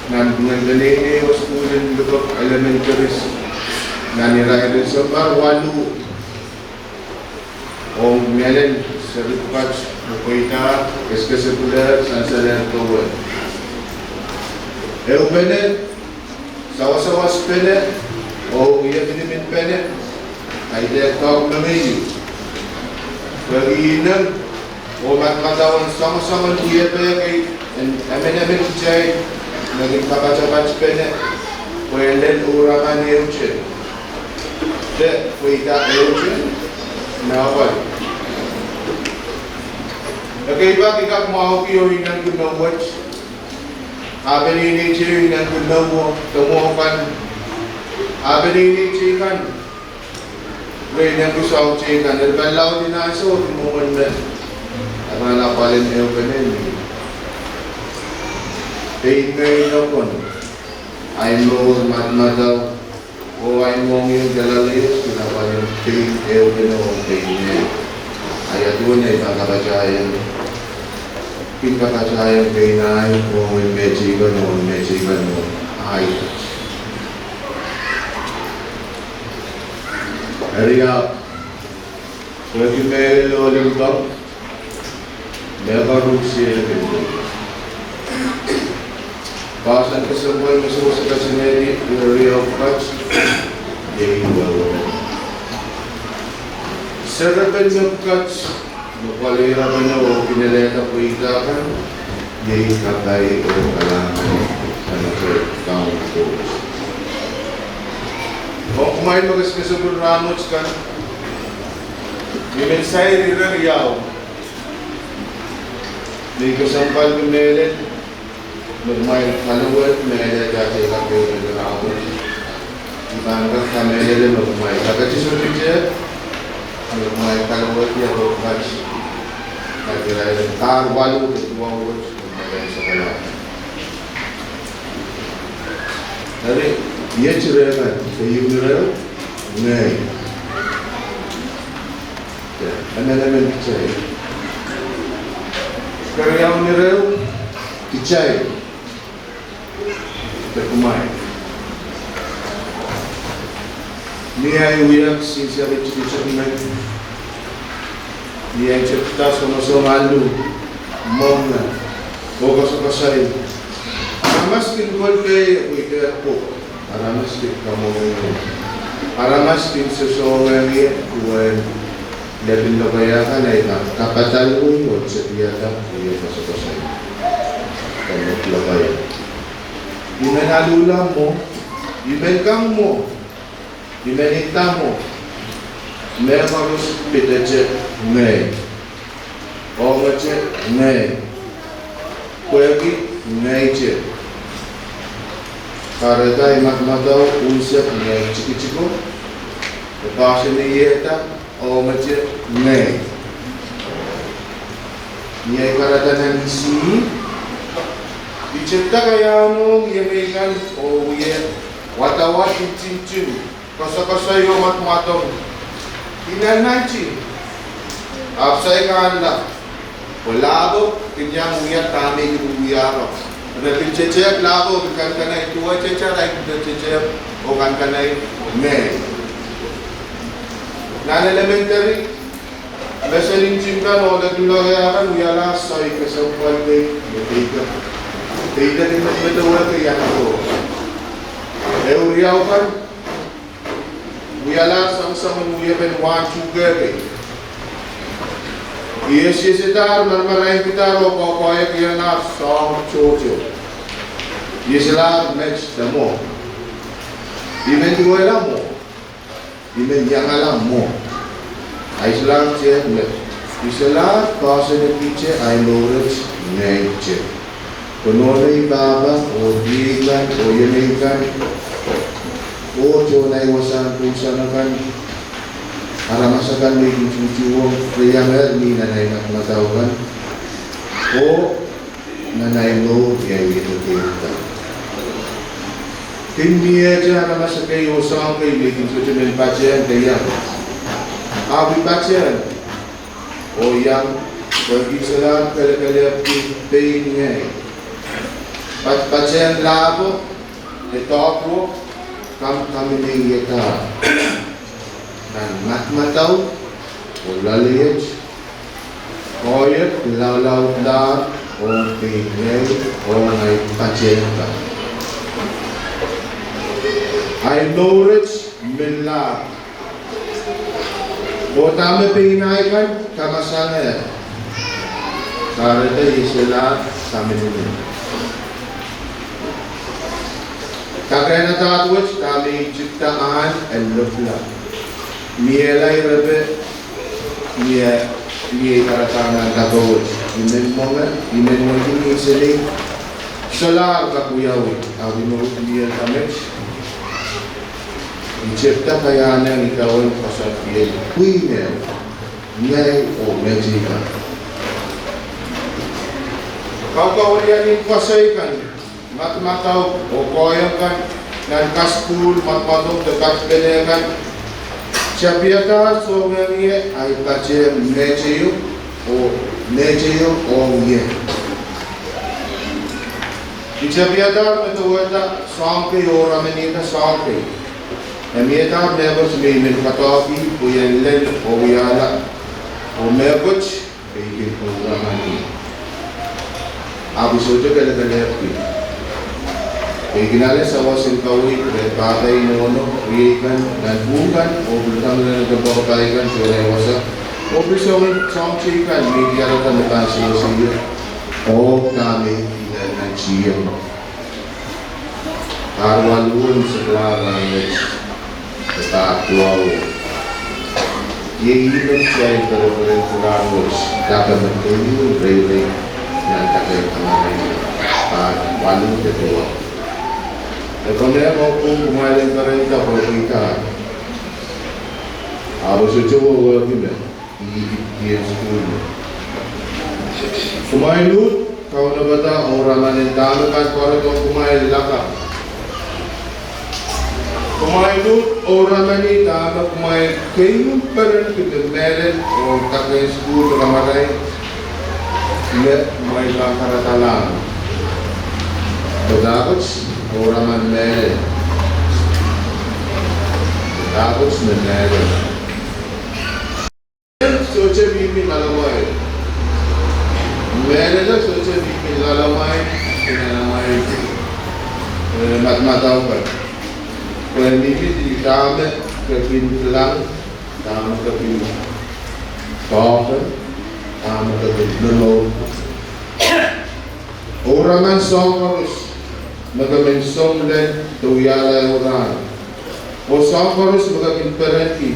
nan ngehn peneinei oh sukuhl en likok, elementaries, nan irair en sounpar waluh. Ong mehlel seri pwukat me pweida, keskesekilehr, sansalehr kowe. Ehupene, sawasawaspene, oh ie miniminpene, kaidehn doadoahk mengei. Pwehki inen oh madamadau en soangosoangen wiepe kei en emenemen kitail me kin kapatapatpene, pwe lel uraman ehute, de pweida ehute, me apwal. Ekei pak I kak mwahuki oh inenki me wet, ah peneinei teikan, inenki me mwo, de mwo kan, ah peneinei teikan, re inenki soahng teikan, eri pahn laud ni ansou oh mwomwen me, ah pahn apwal en ehupene ni. Pein me inokon, ahi mour madamadau, oh ahi mohngiong kalelapak, kin apwal en pein ehupene oh pein me. Ahi duwen ahi pahn kapatahieng, kin kapatahieng pein ahi, oh en me teikan, oh en me teikan, oh ahi. Eri ahpw, pwehki mehlel oh limpoak, me koaruhsie kin pwei. Poahsoan kesempwal me sewese kaselehlie ire riau pwukat, iei wehwehki Serepen mepwukat me pwalehng irapen oh kin alehda pweida kan, iei kapai oh kalahngan en atail Kaun Koht. Ong kumwail me kesekesepwil rahnwet kan, I men sair ire riau me I kesempwalki mehlel, me kumwail kaluwet mehlel atail kapai en rahnwet. I pahn kak kamehlele me kumwail kapatahieng, me kumwail kaluwet ia pwukat, kapai en rahnwet, kapai waluh de duwau wet, me kumwail en sokala. Eri, iet ire kan, keieu ire, ngehi. Emenemen kitail. Keriau ire, kitail. De kumwail. Ni ahi wia kisin seri tikitik men, ni ahi tepda soangosoangen alu, mwenge, oh koasokoasoi. Aramas kin kolpei pwe I dehr pwuk. Aramas kin kamwenge. Aramas kin sosohng ie duwen lepin lokaia kan ahi kapatahieng oh tepiada oh koasokoasoi. Kan lokaia. I men aluhla mwo, I men kang mwo, I men inda mwo, mehkoaros pidete ngehi, ongete ngehi, pwehki ngehi te. Kahrehda ahi madamadau unsek ngehi tikitiko, e pahsoniehda ongete ngehi. Ni ahi kahrehda nan isi, I tepda kaiahn ong ie ngehi kan oh wie wadawad, ntingting, koasokoasoi oh mwadmadong. I nanaiti, ahpw saik ahnla, pwe lahpo kin iang wia dahme I wiwiahro. Re pil tetehk lahpo, pil kankanai duwehte, re pil tetehk oh kankanai ngehi. Nan elementary, mesen ntingkan oh lepin lokaia kan wialahr soai kesempwal kei, me peidek, peidek en medewehte iang ko. Ehu riau kan wialahr soangosoangen wiepen wahn tuhke kei. I esiesedahr, maramarainkihdahr oh koakoahiekihnahr soahng tohto. I eselahr met de mwo. I men duwehla mwo. I men iangala mwo. Ahi solahr te met. I solahr poahsoankihte ahi mour wet ngehi te. Pwe nohno, pahpa, oh riei kan, oh iengei kan, oh tohn ahi wasahn pwuhsang akan, aramas akan me I kin tuhtuhwong, re iangehr ni nan ahi madamadau kan, oh nan ahi mour ni ahi wiepe kei kan. Pil miehte aramas ekei oh soahng kei me I kin sohte men patehng de iang. Ahpw I patehng oh iang, pwehki I solahr kelekelehpw pein ngehi. Patpatehng lahpo, de doadoahk, kamkameniehda nan madamadau oh loalei wet, koahiek laulaudlahr ong pein ngehi ong ahi patehng kan. Ahi mour wet melahr. Oh dahme pein ahi kan kamasangehr. Kahrehda I eselahr kamenimen. Kakehnadahr wet dahme I tipda ahn en lepwla. Miehla irepe, mie, mie I kahrehda nan kapowet. I men mwenge, I men mwenge ni insenei. Solahr kak wiawi, ahpw I men miehla met. I tepda kaiahn ong idawehn koasoandi, pwihn ehu, ngehi oh mehteikan. Kaukawilian koasoi kan, madamadau oh koahiek kan, nan kasukuhl, mwadmwadong de kadipene kan, tapiadahr soangehngie ahi patehng mehteio oh, mehteio oh ie. I tapiadahr medewehda soahng kei oh rameniehda soahng kei. E miehdahr mehkot me I men kadoahki pwe I en lel oh wiahla, oh mehkot me I kin pwurala ni. Ahpw I sohte kelekelehpw kei. Ei kin ale sawas en kaweid rehn pahpa oh nohno, riei kan, nanpwung kan, oh pil tamataman en kempoakepahi kan, tohn ei wasa, oh pil soangen soahng teikan me I diarada me pahn sewese ie, oh dahme I men nan tieng. Pahr waluh en September, rahnwet, pahr duwau. Iei ih me kitail pereperen pwuhk rahnwet, dahkot me keieu reirei nan dake kamarain, pahr waluh de duwau. E komw ong kumwail en perenda pwehki dah? Ahpw e sohte wehwehki me I, I, I en sukuhl. Kumwail uhd kaunopada oh ouraman en dahme pahn pwarodohng kumwail lakapw. Kumwail uhd ouramani dahme kumwail keieu perenki me mehlel oh dahkot en sukuhl de kamarain me kumwail pahn karatalahng. Padahk wet, ouraman mehlel. Padahk wet me mehlel. Sohte mihmi loalamwail. Mehlelo sohte mihmi loalamwail, nan amwail, eh, madamadau kan. Pwe mihmi dahme ke kin kilang, dahme ke kin doadoahk, dahme ke kin momour. Ouraman soahng koaros me ke men song lel de wiahla ehu rahn, oh soahng koaros me ke kin perenki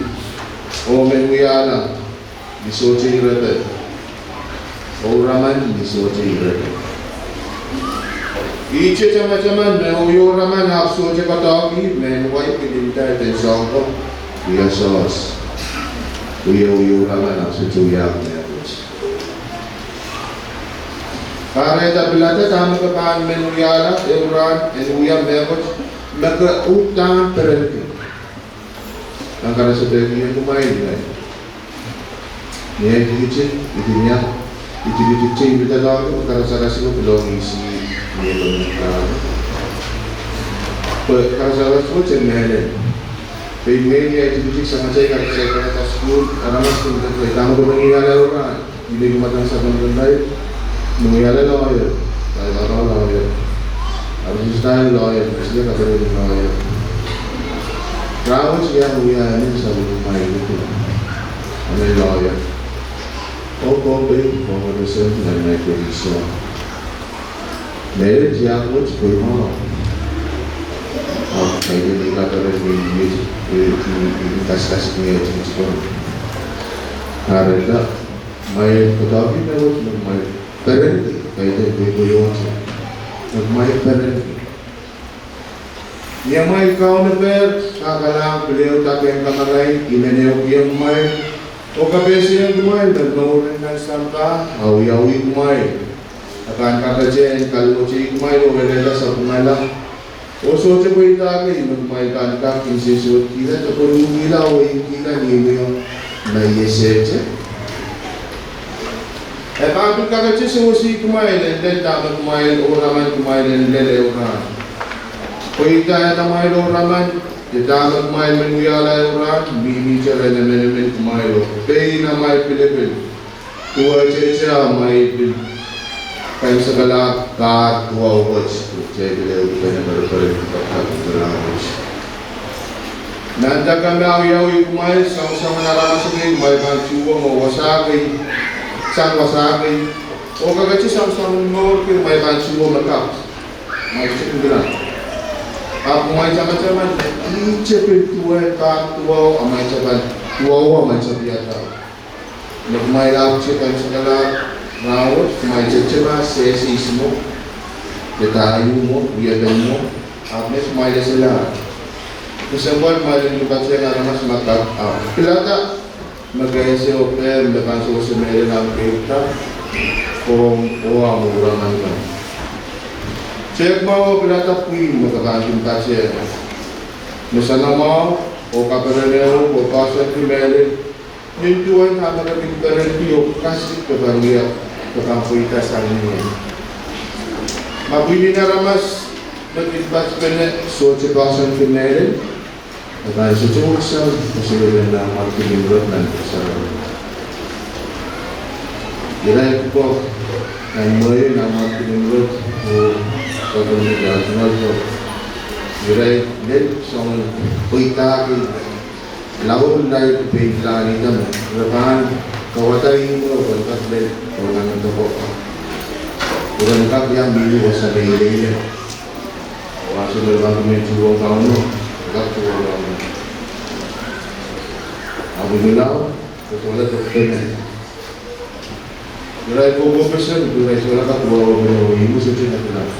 oh men wiahla, ni sohte irepe. Ouraman ni sohte irepe. Ihte tamataman me ouraman ahpw sohte kadarohng mehn wai kin nda eden soahng ko wia sohte wia ouraman ahpw sohte wia mehkot. Kahrehda pilada dahme ke pahn men wiahla ehu rahn en wia mehkot me ke uhdahn perenki. Nan karasepe I en kumwail ngehi. Ni ei tikitik, I kin iang, I tikitik te I pidada ko, karasaras ko pilong isi ni ei lon ni karasaras. Pwe karasaras ko te mehlel. Pwe I men iang tikitik sang atail karasaras, karasaras sukuhl, aramas kin nda, dahme ke men wiahla ehu rahn? I men kin matang sapeng kan, dahme I wiahla? Lawyer. Dahme I wiahla? Lawyer. Ahpw I style lawyer, I style kaperedi lawyer. Rahnwet I iang wia emen sapwellime lawyer. Emen lawyer. Oh, kohpei, oh, represent nan mehkot iso. Merit iang wet pwe mwahu. Ahpw kaidehn I kaperen me I, I, I, I kaskasik ni ei tikitik ko. Kahrehda, kumwail patohwan me wet me kumwail perenki, kaidehn pwe I pwe wet me kumwail perenki. Ni amwail kaunopada, kakalahng pil ehu dahkot en kamarain, I men ehukihong kumwail oh kapehsehiong kumwail me mouren nan sampah awiawih kumwail. E pahn kakete en kaluwetih kumwail oh welehda sapwungala. Oh sohte pweida kei me kumwail pahn kak nsensuwedkihla, depwenuhkihla oh weikihla ni wiewiawi me I esehte. E pahn pil kakete sewesih kumwail en lel dahme kumwail ouraman kumwail en lel ehu rahn. Pweida en amwail ouraman, de dahme kumwail men wiahla ehu rahn, mihmihte rehn emenemen kumwail oh pein amwail pilipil. Duwehte amwail pil kaimwisekala pahr duwau wet, kitail pil ehukipene pereperen pahpa en rahnwet. Nan dahkot me awiawih kumwail, soangen aramas kei kumwail pahn tuhwong oh wasa kei, sang wasa kei, oh kakete soangen mour kei kumwail pahn tuhwong me kak. Kumwail sohte kin kilang. Ahpw kumwail tamataman me ihte pil duwen pahr duwau amwail tepda, duwau amwail tepda. Me kumwail ahpwete kaimwisekala rahnwet, kumwail tepda sehse ihs mwo, de dahio mwo, wiepen mwo, ahpw me kumwail esehla. Kesempwal kumwail en kin patehng aramas me kak ahpw pilada me ke ese oh pehm me pahn sewese mehlel ahmw keirda, komw oh ahmw ouraman kan. Tehk mwahu oh pilada pwihn me ke pahn kin patehng. Me sanamwahu oh kaperen ehu oh poahsoanki mehlel, nin duwen dahme ke kin perenki oh kasik ke pahn wia, ke pahn pweida sang ni. Ma pwihn en aramas me kin patpene sohte poahsoanki mehlel, e pahn sohte wekisang koasoiahn Ahmad Kilimrod nan Pwuhk Sarawi. Irail pwukoa nan mwehi en Ahmad Kilimrod oh Governor General ko. Irail lel soangen pweidahki laud, irail pein pilahn ihte me re pahn kawada ihmw oh pahn kak lel oh nan doko. Pwe re kak iang mihmi wasa me ileile. Wasa me pahn mihmi tuhwong Kauno, kak tuhwong Kauno. Ahpw ih me lao, kotohla dok pene. Irail kohkohpeseng, irail solahr kak wehwehki oh ihmw sohte ne kilang.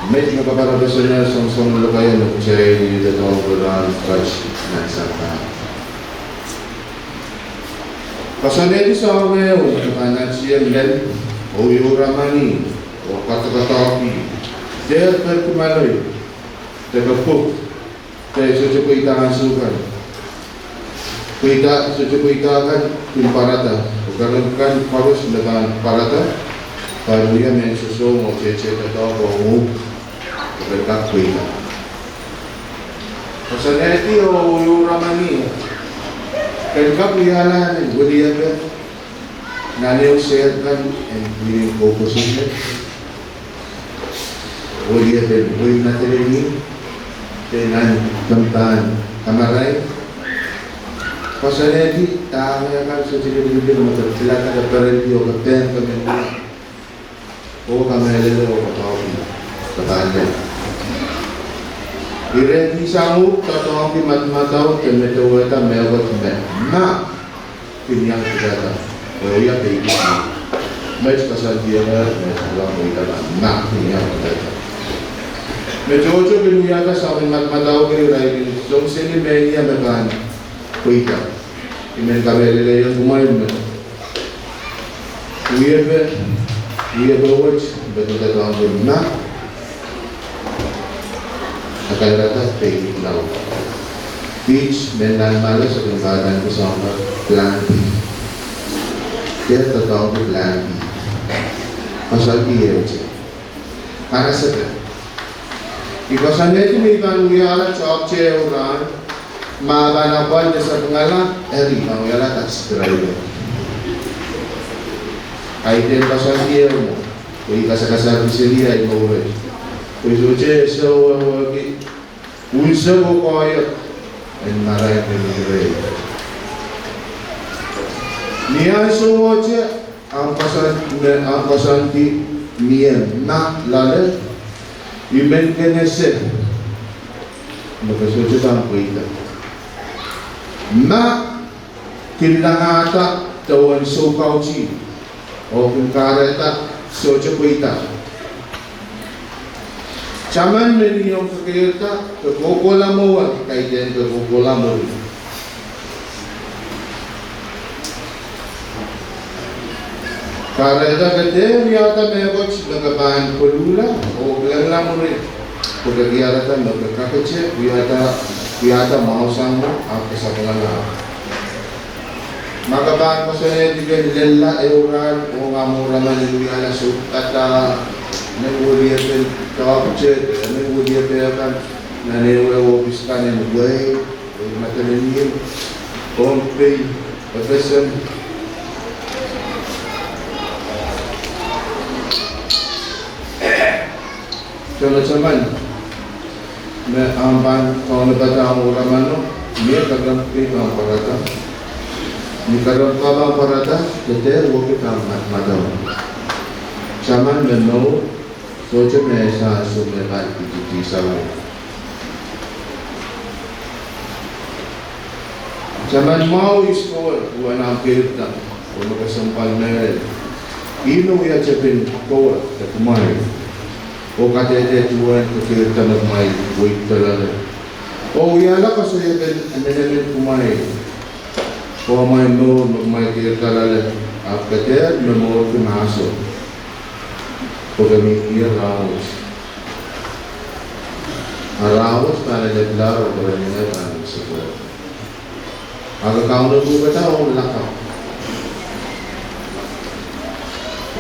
Met me kaparapeseng nan soangen lokaia me kitail doadoahngki rahn pwukat nan sampah. Koasoanehdi soahng ehu me pahn ahneki lel, oh iouramani, oh kadokadohki, dehr perki maloi, de kepwuk, de sohte pweida ansou kan. Pweida, sohte pweida kan kin pwarada, oh keren kan koaros me pahn pwarada, pahn wia mehn sosohng oh tehtehn doadoahk oh uhk, oh ken kak pweida. Koasoanehdi oh iouramani, ken kak wiahla ni weliepe, nan ehu sehr kan en pwihn kohkohpeseng, weliepen wehi Madolenihmw, de nan kempahn kamarain. Koasoanehdi dahme kan sohte lipilipil me ke pilada, ke perenki oh ke pehn ke men wia. Oh kamehlele oh kadoadoahk, ke pahn lel. Ire ni sang uhk doadoahngki madamadau de medewehda mehkot me ma kin iang pidada, oh ia pein met koasoandier me sohte pweida ma kin iang pidada. Me tohto kin wiahda soangen madamadau, irail kin song seli mehnia me pahn pweida. I men kamehlelehiong kumwail me wiepe, wiepe wet me doadoahngki ma a kairada pein lao. Kiht mehn Nanmala sohte kin kahdaneki soahng plan B. Dehr doadoahngki plan B. Koasoandi ehute. Karasepe. I koasoanehdi me I pahn wiahla toahkte ehu rahn, ma pahn apwal de sapwungala, eri I pahn wiahla tax driver. Kaidehn koasoandi ehu mwo, pwe I kasakasarki seli ahi mour wet. Pwe I sohte ese wehwehki unsek oh koahiek en marain me mi rehi. Ni ansou wet, ahmw koasoan, me ahmw koasoandi mie ma loale, I men kin ese me ke sohte pahn pweida. Ma kin langada dewen soukautih, oh kin kahrehda sohte pweida. Taman me ni omw kekeirda, ke kohkohla mwowe, kaidehn ke kohkohla mwuri. Kahrehda ke dehr wiahda mehkot me ke pahn koluhla oh kilangala mwuri, pwe ke diarada me ke kakete wiahda, wiahda mwahu sang mwo, ahpw ke sapwungala. Ma ke pahn koasoanehdi ken lella ehu rahn ong ahmw ouraman en wiahla soupada, emen weliepen toahkte, emen weliepe kan, nan ehu ehu ohpis kan en wehi, wehi Madolenihmw, Pohnpei, F S M. Tamataman me ahmw pahn kaunopada ahmw ouramano, mie kerempwa pahn pwarada. Ni kerempwa pahn pwarada, ke dehr wekid ahmw madamadau. Taman me mour, sohte me ese ansou me pahn pitidi sang. Taman mwahu ihs kowe, uwen ahmw keirda, oh me kesempwal mehlel. Ih me wia tepin kowe de kumwail, oh kadehde duwen kekeirda me kumwail weidda loale, oh wiahla koasoiepen emenemen kumwail, oh amwail mour me kumwail keirda loale, ahpw ke dehr momourki mahso, pwe ke mihmi ie rahnwet. A rahnwet pahn elepilahr oh peren ine pahn sewese. A ke kaunopukada omw lakapw,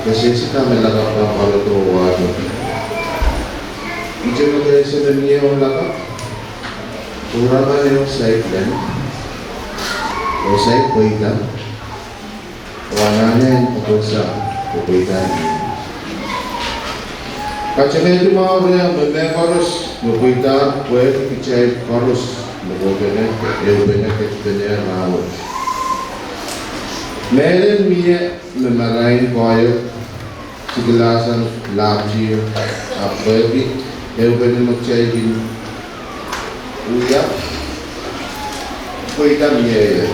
ke sehse dahme lakapw pahn pwarodo oh wahdo. Ihte me ke ese me mie omw lakapw, ouraman ehu saik lel, oh saik pweida, oh anahne en patohsang oh pweida ni. Katenehdi mwahu reh me mehkoaros me pweida pwehki kitail koaros me kohpene, ehupene, ketipene rahnwet. Mehlel mie me marain koahiek, sikilasang lahpwtih, ahpw pwehki ehupene me kitail kin wia, pweida mie ie.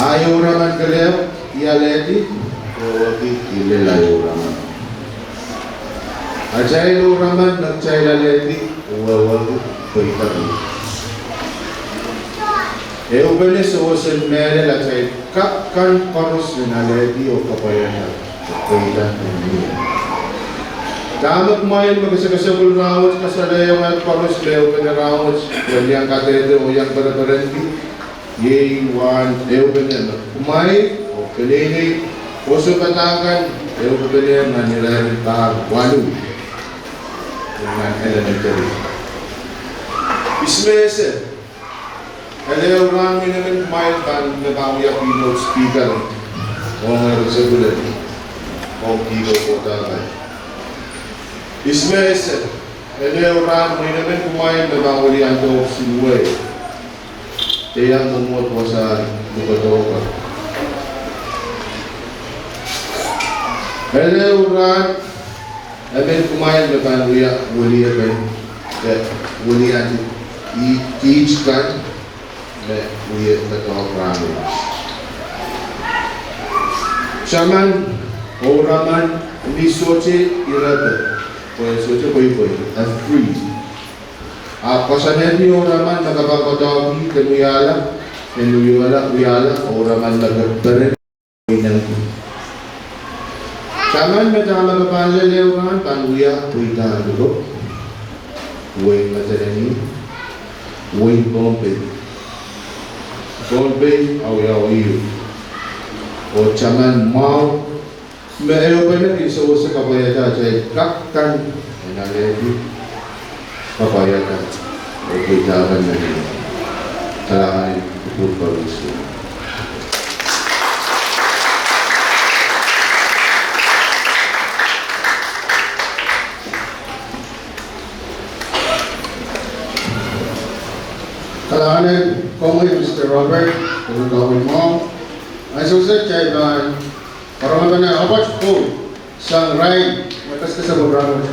Ahi ouraman kelehpw, I alehdi, wehwehki I lel ahi ouraman. Atail ouraman me kitail alehdi, wehwehki pweida mie. Ehupene sewese mehlel atail kak kan koaros en alehdi oh kapwaiada pweida mie. Dahme kumwail me kesekesepwil rahnwet kasalehiong koaros me ehupene rahnwet, pwe iang kadehde oh iang pereperenki, iei wahn ehupene me kumwail oh peneinei koasoapadahk kan ehupene nan irair en pahr waluh nan elementary. Ismehse, ele ehu rahn mwein emen kumwail pahn, me pahn wia keynote speaker ong ehu sekulen, ong keynote kohda kan. Ismehse, ele ehu rahn mwein emen kumwail me pahn weliandi ohpis en wehi. Dehr iang mwomwohd wasahn lukodo kan. Ele ehu rahn emen kumwail me pahn wia weliepen, eh, weliandi, i, kiht kan me wie doadoahk rahnwet. Taman, ouraman, ni sohte irepe, pwe sohte pweipwei, a free. Ahpw koasoanehdi ouraman me ke pahn doadoahk, ke wiahla, ke wiahla, wiahla, ouraman me ke peren, ineng. Taman, me dahme ke pahn lel ehu rahn pahn wia pweida liko, wehin Madolenihmw, wehin Pohnpei. Pohnpei, awiawi, oh taman mwahu, me ehupene kin sewese kapwaiada atail kak kan en alehdi, kapwaiada, oh pweida kan en alehdi. Kalahngan en kupwur koaros. Kalahngan en komwi Mister Robert, komwi mwahu. Ansou se kitail pahn karonge pene Albert Paul sang irail me kesekesepwil rahnwet.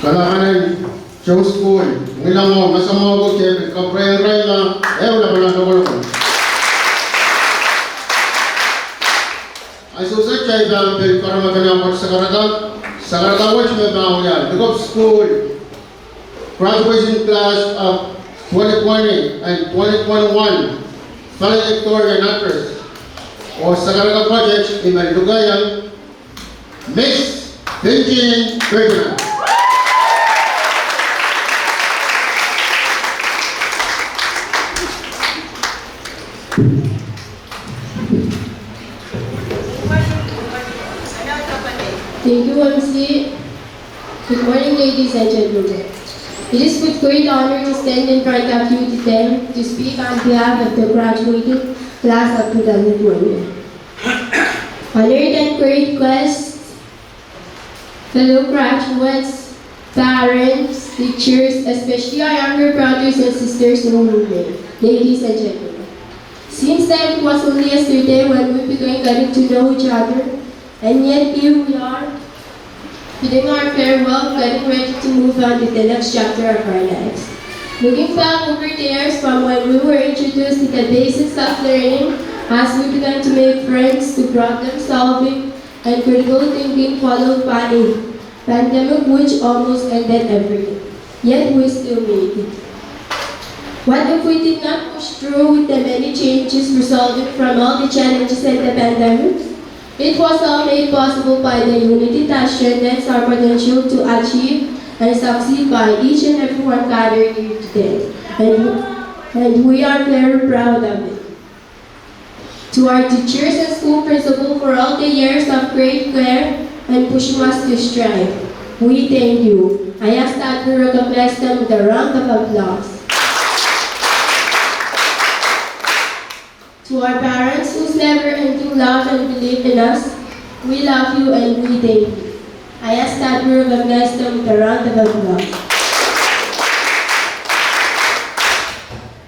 Kalahngan en tohn sukuhl, ngilen mwo, me soangen mwo ke pil kapwurehiong irail ma ehu lapalap lokolok. Ansou se kitail pahn pil karamekene pwoat sakarada, sakarada wet me pahn wia Likop School graduation class of twenty twenty and twenty twenty-one valedictorian address. Oh sakarada pwoat wet ih me lukehiong Miss Pinjin Bergman. Thank you, M C. Good morning, ladies and gentlemen. It is with great honor to stand in front of you today to speak on behalf of the graduating class of two thousand twenty. Honored and great guests, fellow graduates, parents, teachers, especially our younger brothers and sisters who remain, ladies and gentlemen. Seems like it was only yesterday when we began getting to know each other, and yet here we are, bidding our farewell, getting ready to move on to the next chapter of our lives. Looking back over the years from when we were introduced to the basics of learning, as we began to make friends, to problem solving, and critical thinking, followed by a pandemic which almost ended everything. Yet we still made it. What if we did not push through with the many changes resulting from all the challenges and the pandemic? It was all made possible by the unity that strengthens our potential to achieve and succeed by each and everyone gathered here today. And, and we are very proud of it. To our teachers and school principal for all the years of great care and pushing us to strive, we thank you. I ask that we recognize them with a round of applause. To our parents whose never-ending love and belief in us, we love you and we thank you. I ask that we recognize them with a round of applause.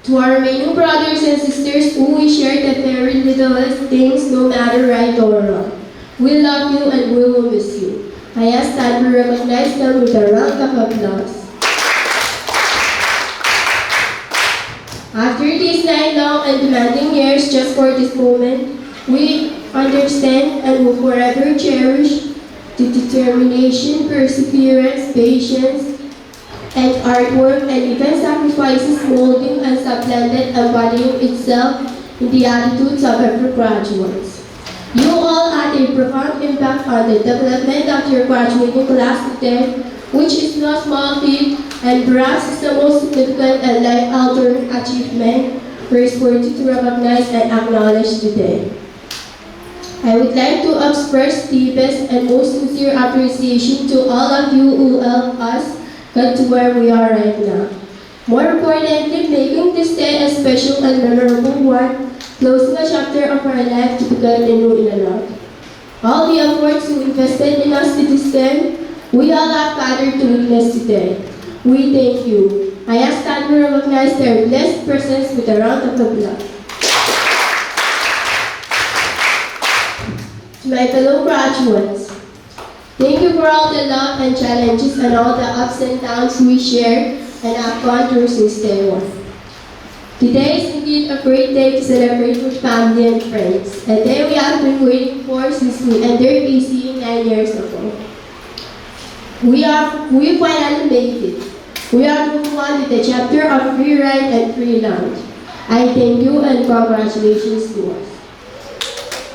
To our remaining brothers and sisters who we share the very littlest things, no matter right or wrong, we love you and we will miss you. I ask that we recognize them with a round of applause. After these nine long and demanding years just for this moment, we understand and will forever cherish the determination, perseverance, patience, and hard work and even sacrifices molding and supplanted embodying itself in the attitudes of every graduate. You all had a profound impact on the development of your graduating class today, which is no small feat and perhaps is the most significant and life-altering achievement praiseworthy to recognize and acknowledge today. I would like to express deepest and most sincere appreciation to all of you who helped us get to where we are right now. More importantly, making this day a special and memorable one, closing a chapter of our life to begin a new in a love. All the efforts you invested in us to this day, we all have gathered to witness today. We thank you. I ask that we recognize their blessed presence with a round of applause. To my fellow graduates, thank you for all the love and challenges and all the ups and downs we shared and have gone through since day one. Today is indeed a great day to celebrate with family and friends, a day we have been waiting for since we entered E C E nine years ago. We are, we finally made it. We are moving on with the chapter of free ride and free lunch. I thank you and congratulations to us.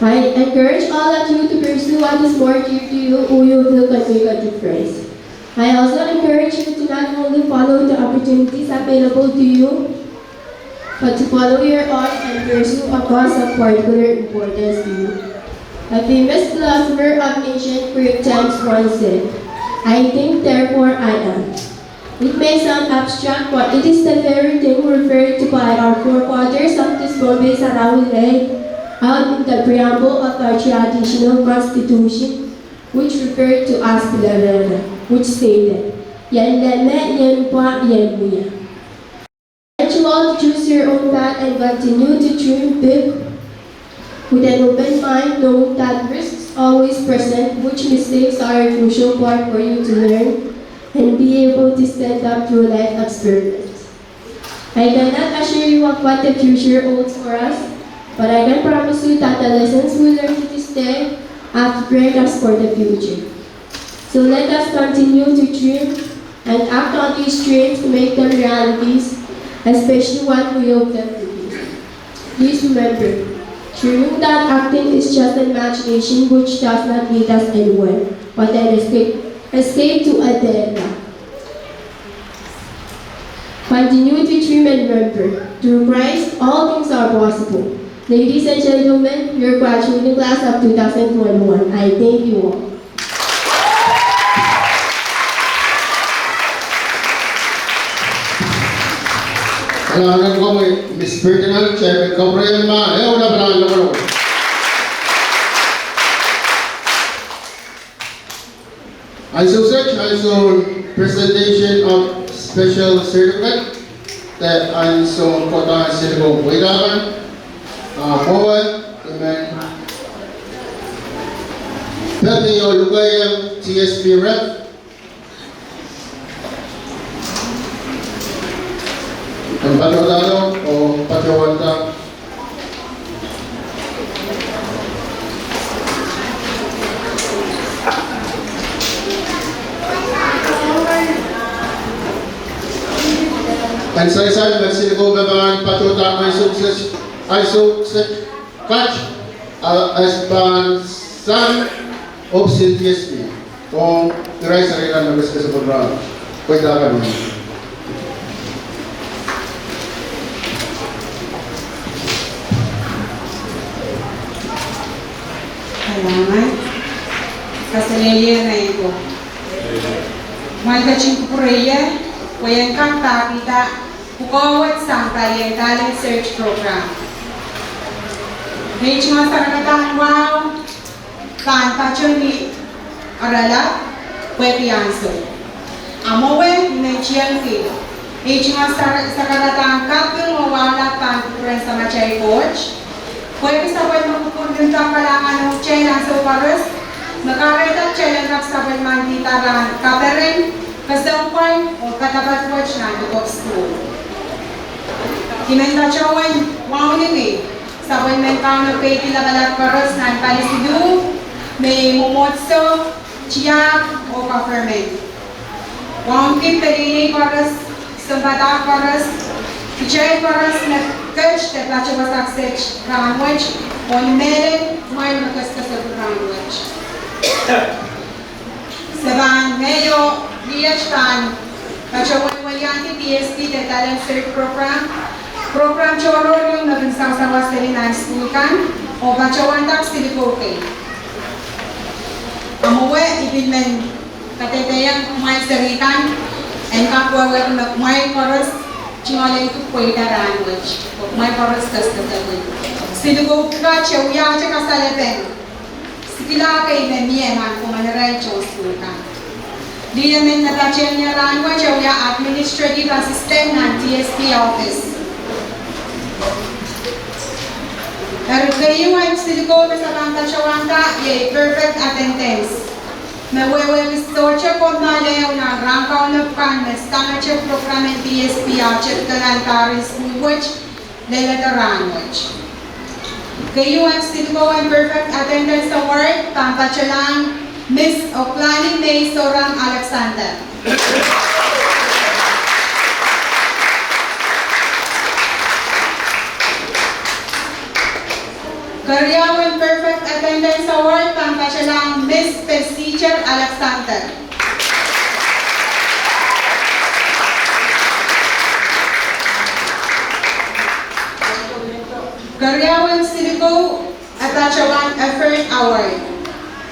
I encourage all of you to pursue what is more dear to you, who you feel can make a difference. I also encourage you to not only follow the opportunities available to you, but to follow your heart and pursue a cause of particular importance to you. A famous philosopher of ancient Greek times once said, "I think, therefore I am." It may sound abstract, but it is the very thing referred to by our forefathers of this Pohnpei Sarawi Lake out in the preamble of our traditional constitution, which referred to as Pilarere, which stated, "Ien leme, ien pwa, ien wia." Let you all choose your own path and continue to dream big with an open mind, knowing that risks always present, which mistakes are a crucial part for you to learn and be able to stand up to a life experiment. I cannot assure you of what the future holds for us, but I can promise you that the lessons we learn to this day have prepared us for the future. So let us continue to dream and act on these dreams to make them realities, especially what we hope them to be. Please remember, dreaming without acting is just an imagination which does not lead us anywhere, but an escape, escape to a dead end. Continue to dream and remember, through Christ, all things are possible. Ladies and gentlemen, your graduating class of two thousand twenty-one. I thank you all. Kalahngan komwi, Miss Ferdinand, Chairman Gabriel, ma ehu lapalahn lokoloko. Ansou kiset, ansoun presentation of special certificate, de ansoun kohdohng silukou pweida kan, ah, mwowe, I men peki oh lukehiong T S P rep en patohdo oh patohwanda. En sansal me silukou me pahn patohda ansou kiset, ansou kiset kat, ah, e pahn sang ohpis en T S P. Ong irail serihkan me keskesepwel rahn, pweida kan. Kalahngan. Kaselehlie irail ko. Mwail ketin kupwurei ie, pwe en kak pahkihda pwukoa wet sang palien Talent Search Program. Nein tungoal sarakarada en wahu pahn patohwan ni oaralap pwehki ansou. A mwowe I men tiengki nein tungoal sar-, sarakarada en kaping oh waunap pahn kupwuren Samatail Koht. Pwehki sapwellime kupwur, limpoak kalahngan ong kitail ansou koaros, me kahrehda kitail en kak sapwellimanikihda rahn kaperen, kesempwal oh poadoapoad wet nan pwukoa sukuhl. I men patohwan wauneki sapwellimen Kauno keidi lapalap koaros nan pali siluh, me mwomwohdiso, tiahk oh government. Wauneki pelien koaros, sounpadahk koaros, kitail koaros me ket de patohwan wasa kiset rahn wet, oh ni mehlel mwail me keskesepwel rahn wet. Se pahn, ngehi oh Liet pahn patohwan weliandi T S P de Talent Search Program, program tohrohr ieu me kin sawasawas seli nan sukuhl kan, oh patohwanda silukou kei. A mwowe I pil men kadehdehiong mwail serihkan en kak wehwehki me kumwail koaros tungoal en kak pweida rahn wet, oh kumwail koaros keskesepwel. Silukou pwukat e wiahte kasalepen sikilahr kei me mie nan komonorail tohn sukuhl kan. Lih emen me patehng ie rahn wet e wia administrative assistant nan T S P office. Eri keieu en silukou me se pahn patohwanda iei perfect attendance. Me wehwehki sohte kommoal ehu nan rahn kaunop kan me sangete program en T S P ah tepda nan pahr en sukuhl wet, leledo rahn wet. Keieu en silukou en perfect attendance award pahn patohlahng Miss Oklani May Soran Alexander. Keriau en perfect attendance award pahn patohlahng Miss Pesiter Alexander. Keriau en silukou e patohwan effort award.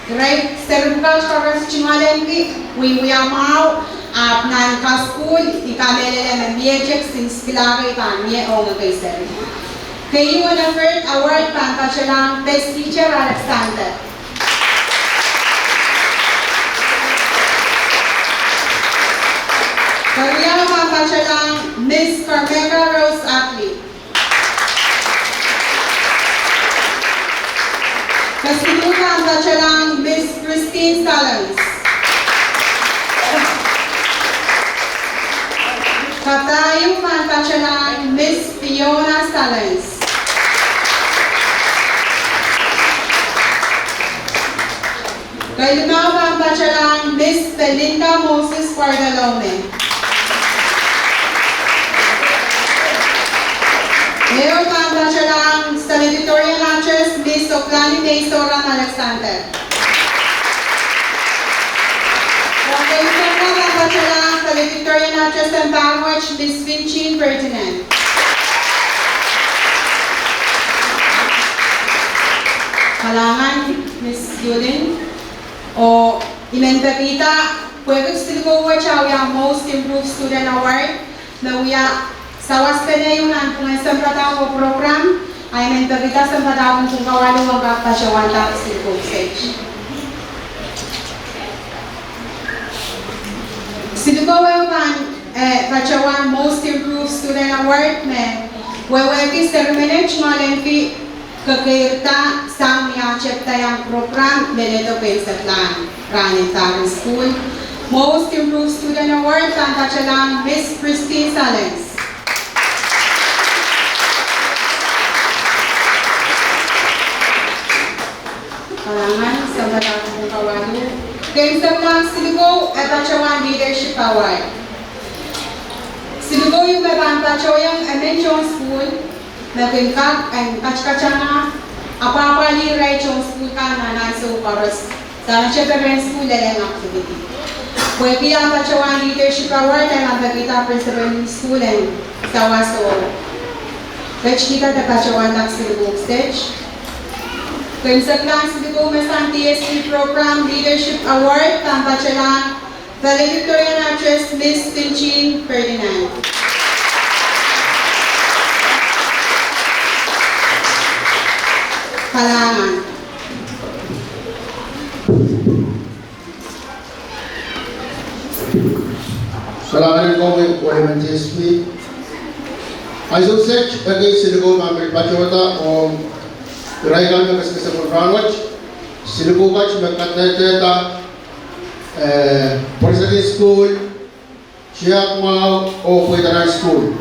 Irail seri pwukat koaros tungoal en ki wiewia mwahu, ahpw nan kasukuhl I kamehlele me mie tepin sikilahr kei pahn mie ong ekei seri. Keieu en effort award pahn patohlahng Pesiter Alexander. Keriau pahn patohlahng Miss Carmega Rose Ackley. Kesiluh pahn patohlahng Miss Christine Salons. Kapahieu pahn patohlahng Miss Fiona Salens. Keilimau pahn patohlahng Miss Belinda Moses Bartolome. Ehu pahn patohlahng valedictorian actress Miss Oklahni Meisoram Alexander. Keilimau pahn patohlahng valedictorian actress en pahr wet Miss Finjin Ferdinand. Kalahngan Miss Yulin. Oh I men pekihda pwehki silukou wet a wia Most Improved Student Award, me wia sawas peneinei nan pwungen sempwad en program, a I men pekihda sempwad en pwuhk kawalu en kak patohwanda silukou wet. Silukou ehu pahn, eh, patohwan Most Improved Student Award me wehwehki seri menet me lelki kekeirda sang ni ah tepda iang program leledo keinsaklan rahn en pahr en sukuhl. Most Improved Student Award pahn patohlahng Miss Christine Salens. Kalahngan, sempwad en pwuhk kawalu. Keinsaklan silukou e patohwan Leadership Award. Silukou ieu me pahn patohieng emen tohn sukuhl me kin kak en katkatanga apwahpwalih irail tohn sukuhl kan nan ansou koaros, sang tepda rehn sukuhl lel activity. Pwehki ah patohwan Leadership Award, I men pekihda principal en sukuhl en sawas oh ketkihda de patohwan silukou wet. Keinsaklan silukou me sang D S P Program Leadership Award pahn patohlahng valedictorian actress Miss Finjin Ferdinand. Kalahngan. Kalahngan en komwi, Women D S P. Ansou wet, ekei silukou me I men pil patohda ong irail kan me kesakis pwuhk rahnwet, silukou kan me kadehdehda, eh, pwuresadin sukuhl, tiahk mwahu oh pweida nan sukuhl.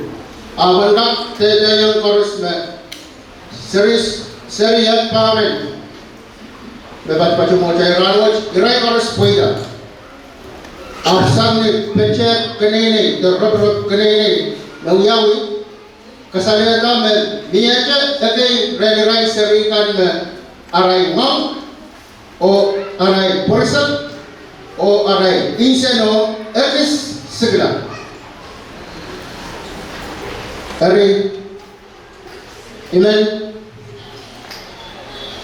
Ahpw en kak dehdehiong koaros me seri, seri en pahmen me patopato mwohtail rahnwet, irail koaros pweida. Ahpw sang ni petehk keneinei, de roporop keneinei me wiawi, kasalehda me miehte ekei rehn irail seri kan me arail ngoang, oh arail pwuresed, oh arail nsenohn ekis sikila. Eri, I men,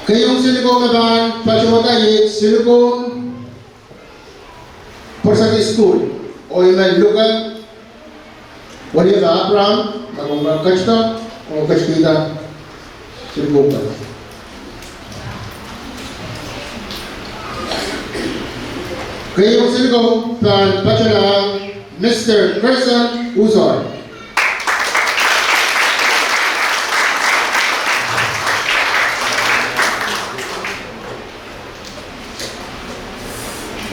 keieun silukou me pahn patohda iei silukoun pwuresadin sukuhl, oh I men luke Weliepe Abraham, ma komw kak ketido, oh ketikihda silukou kan. Keieun silukou pahn patohlahng Mister Gerson Usor.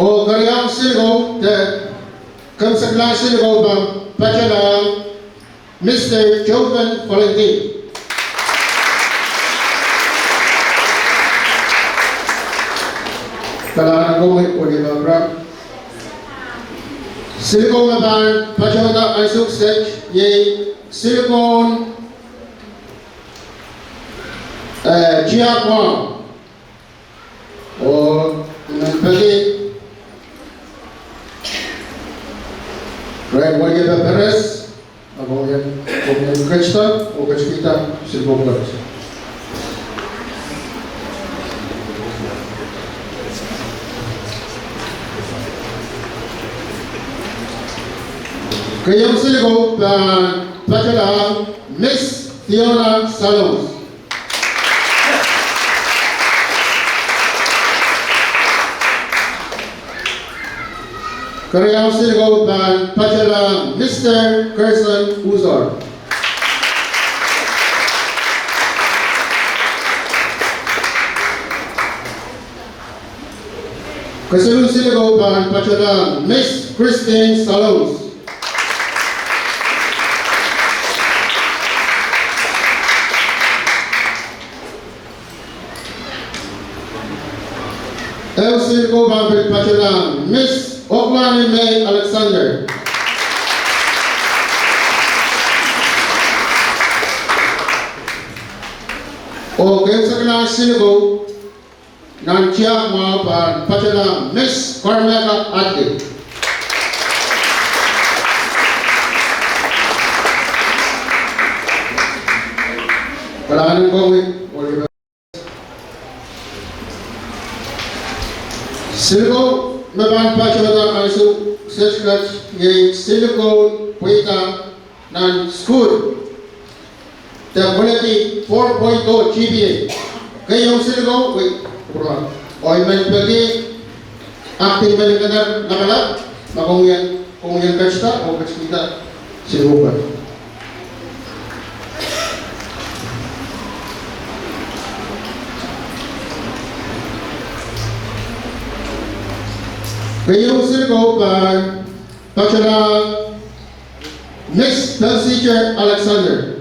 Oh keriaun silukou de kemwseklahn silukou pahn patohlahng Mister Joven Valentin. Kalahngan en komwi, Weliepe Abraham. Silukou me pahn patohda ansou wet iei silukoun, eh, tiahk mwahu. Oh I men peki rehn Weliepe Peres, ma komw kak ketido, oh ketikihda silukou kan. Keieun silukou pahn patohlahng Miss Fiona Salons. Keriaun silukou pahn patohlahng Mister Gerson Usor. Keseluhn silukou pahn patohlahng Miss Christine Salons. Siluko pahn pil patohlahng Miss Oklahni May Alexander. Oh keimwseklahn siluko nan tiahk mwahu pahn patohlahng Miss Kormeka Adley. Kalahngan en komwi. Siluko me pahn patohda ansou sehse kat iei silikoun pweida nan sukuhl de koledi four point oh G P A. Keieun siluko, wait, oh I men peki acting men keder lapalap, ma komwi en, komwi en kasta oh ketikihda siluko. Keieun siluko pahn patohlahng Miss Belsita Alexander.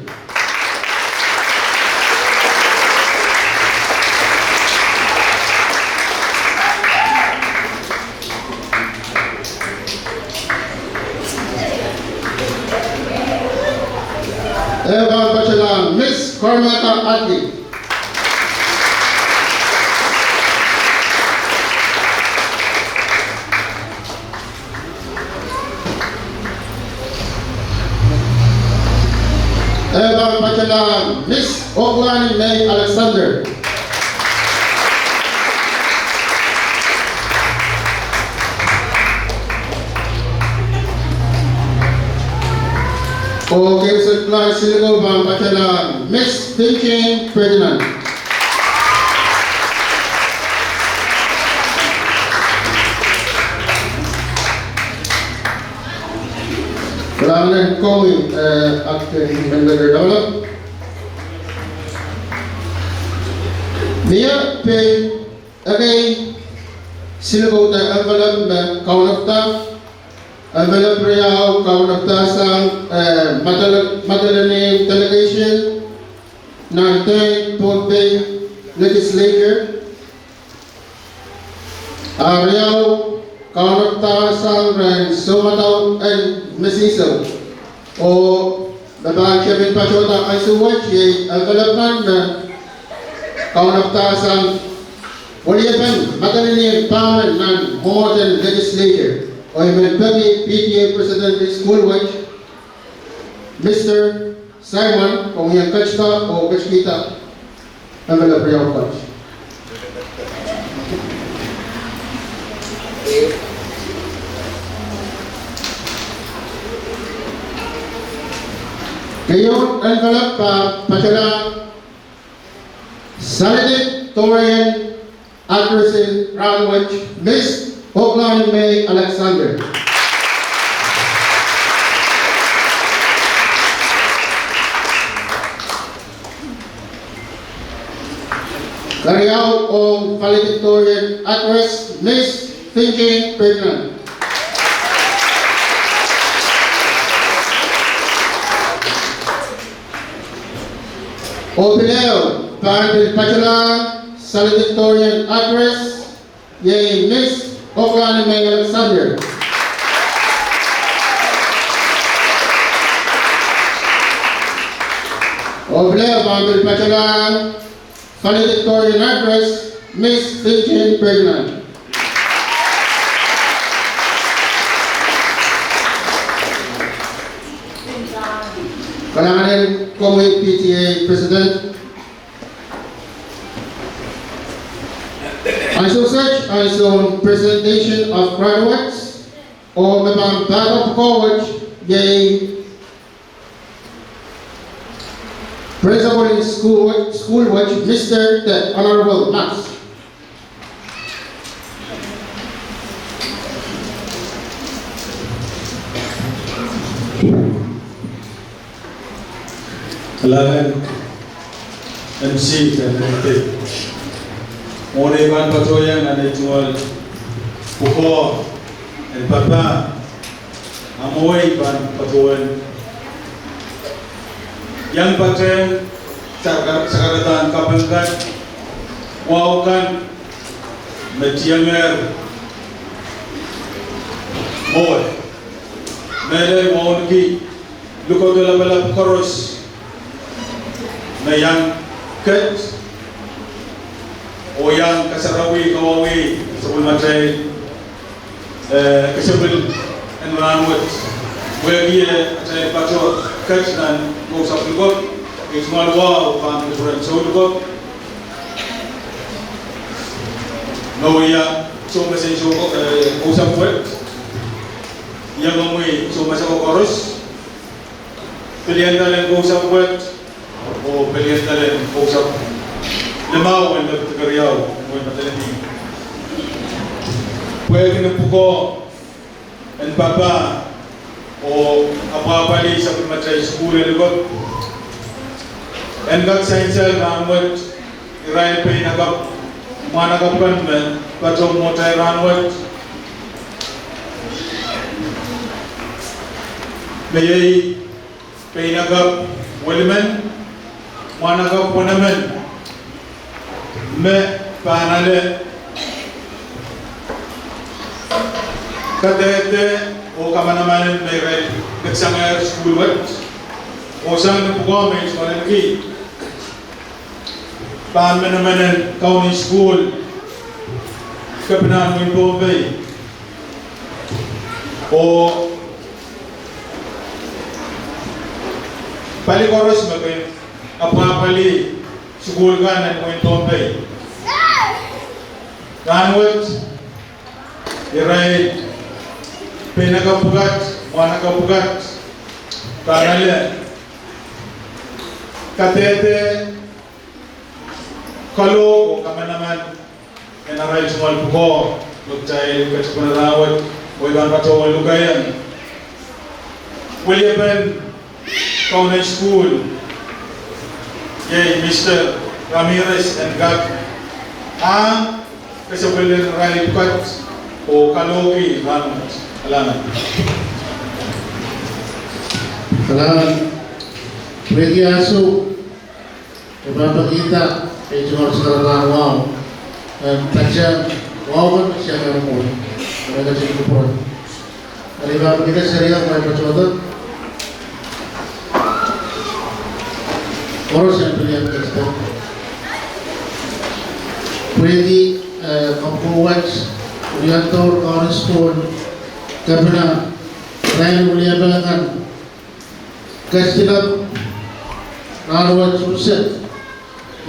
E pahn patohlahng Miss Kormeka Adley. E pahn patohlahng Miss Oklahni May Alexander. Oh keimwseklahn siluko pahn patohlahng Miss Finjin Ferdinand. Kalahngan en komwi, eh, acting men keder lapalap. Mie pil ekei siluko de envelope me kaunopda. Envelope riau kaunopdahsang, eh, Madolenihmw delegation nan Pohnpei Legislature. A riau kaunopdahsang rehn soumadau en Mesinseu. Oh me pahn tepin patohda ansou wet iei envelope me kaunopdahsang weliepen Madolenihmw pahmen nan Pohnpei Legislature. Oh I men peki P T A president en sukuhl wet, Mister Simon, komwi en kasta oh ketikihda envelope riau wet. Keieun envelope pahn patohlahng valedictorian actress en rahnwet, Miss Oklahni May Alexander. Keriau ong valedictorian actress, Miss Finjin Ferdinand. Oh pil ehu pahn pil patohlahng valedictorian actress, iei Miss Oklahni May Alexander. Oh pil ehu pahn pil patohlahng valedictorian actress, Miss Finjin Ferdinand. Kalahngan en komwi P T A president. Ansou wet, ansou presentation of graduates, oh me pahn patohdo pwukoa wet iei principal en sukuhl wet, sukuhl wet, Mister the Honorable Max. Kalahngan M C de mehn pei. Mwohn ei pahn patohieng nan ei tungoal pwukoa en papah, a mwowe pahn patohwen iang patehng sakaradahn kaping kan, wahu kan, me tiengehr mwowe. Mehlel wauneki lukodo lapalap koaros me iang ket oh iang kasarawi kawauwih sapwellimatail, eh, kesempwal en rahnwet. Wehwehki atail patoh ket nan kousapw luhk, e tungoal wahu pahn kupwuren soulukop. Mwowe ia soumesen sou, eh, kousapw wet. Ia mwowe soumesen koaros. Pelian dalen kousapw wet oh pelian dalen kousapw limau en lepin keriau, mwein matelepi. Pwehki ni pwukoa en papah oh apwahpwalih sapwellimatail sukuhl en epwp, en kak sansal rahnwet irail peinakapw, mwahnakapw kan me patohwan mwohtail rahnwet, me iei peinakapw welimen, mwahnakapw wenemen, me pahn ale kadehde oh kamanaman me irail leksangehr sukuhl wet. Oh sang ni pwukoa me I soangen ki, pahn menemenen kaunen sukuhl, kepina en wehin Pohnpei, oh pali koaros me kin apwahpwalih sukuhl kan en wehin Pohnpei. Rahnwet irail peinakapw pwukat, mwahnakapw pwukat, pahn ale kadehde, kalohk oh kamanaman en arail tungoal pwukoa me kitail ketikihong rahnwet, oh I pahn patohwan lukehiong weliepen kaunen sukuhl, iei Mister Ramirez, en kak ahng kesempwal en irail pwukat oh kalohki rahnwet. Kalahngan. Kalahngan. Pwehki ansou, I pahn pekihda ei tungoal sakaradahn wahu, eh, patehng wahu kan me tiangehr mwowe, eh, ketin kupwuren. Eri I pahn pekihda seri kan me patohda koaros en pil iang ketido. Pwehki, eh, kapwukoa wet, riandohr kaunen sukuhl, kepina, irail weliepen kan, ketido rahnwet unsek,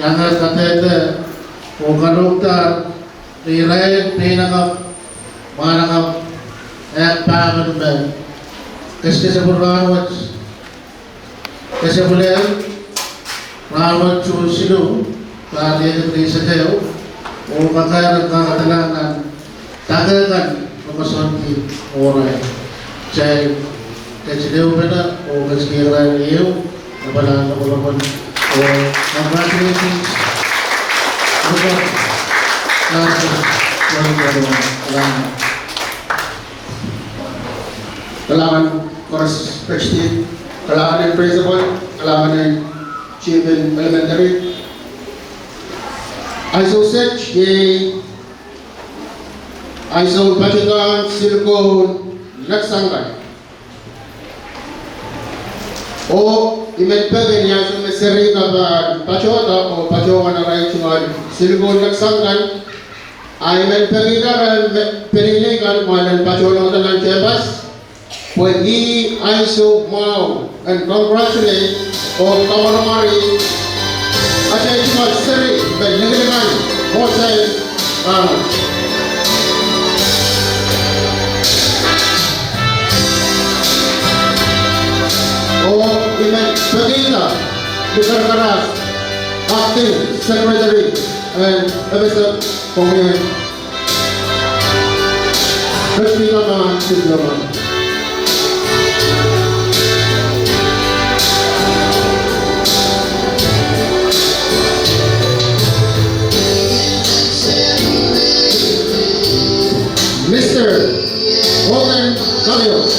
iangehr kadehde oh kalohkdahr me irail peinakapw, mwahnakapw, eh, pahn men me kesakesapwil rahnwet, kesempwal en rahnwet June siluh, pahr riekid rieisek ehu, oh kakairada nan dake kan me koasoandi oh irail. Kitail ketin ehupene oh ketikihong irail ehu lapalahn lopwolopwol oh congratulations. Kalahngan koaros, Trustee, kalahngan en Principal, kalahngan en Chief en Elementary. Ansou set iei ansou patohwan siluh koun neksang kan. Oh I men peki ni ansou me seri kan pahn patohda oh patohwan arail tungoal siluh koun neksang kan, a I men pekihda arail me, peneinei kan me kin patohwan wadek nan campus, pwe ih ansou mwahu en congratulate oh kamwaramwar atail tungoal seri me lingilingehng mwohtail rahnwet. Oh I men pekihda ni karakarahk Acting Secretary en M S F Komoyon, Trustee Laman Diploma. Mister Holden Kamiok.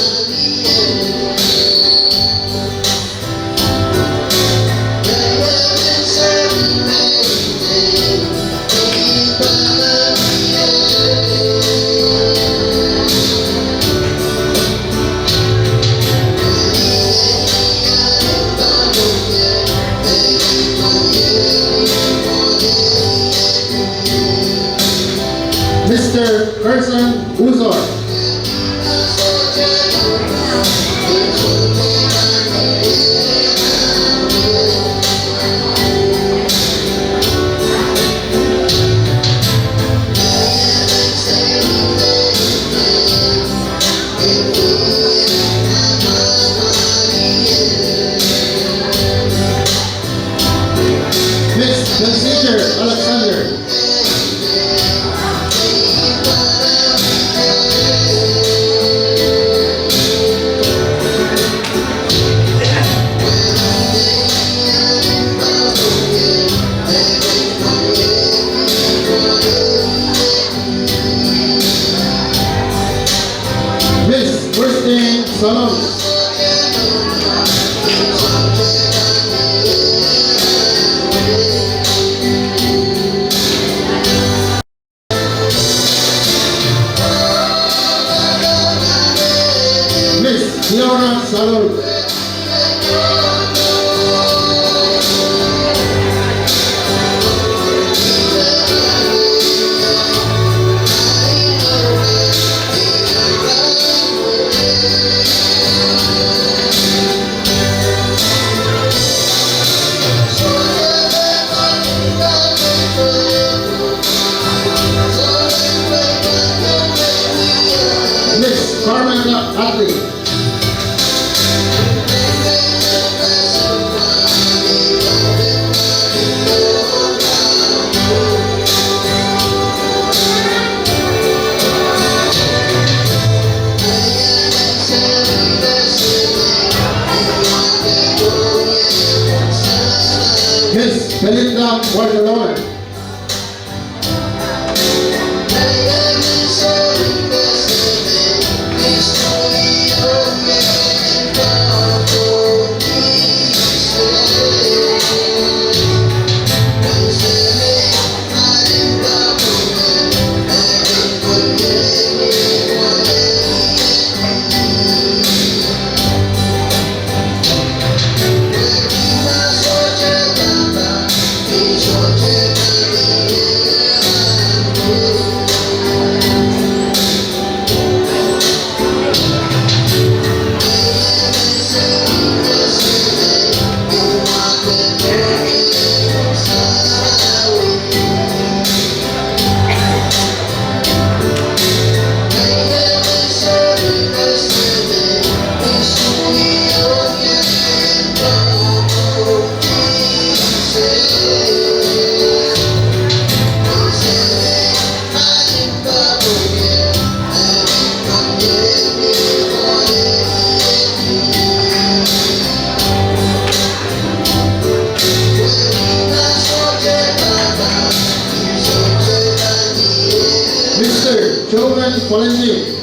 Salon. Miss Fiona Salon. Miss Carmela Hadley. Miss Belinda Waldeloe. Mister Joven Valentine.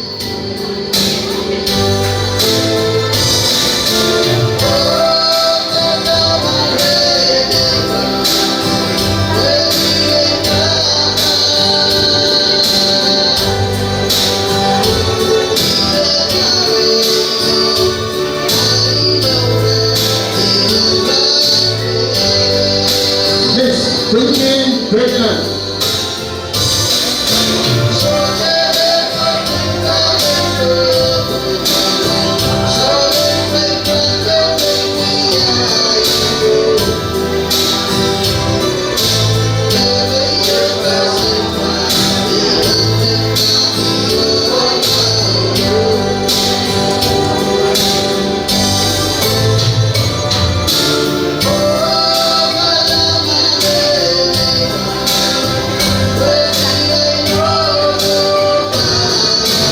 Miss Quintin Ferdinand.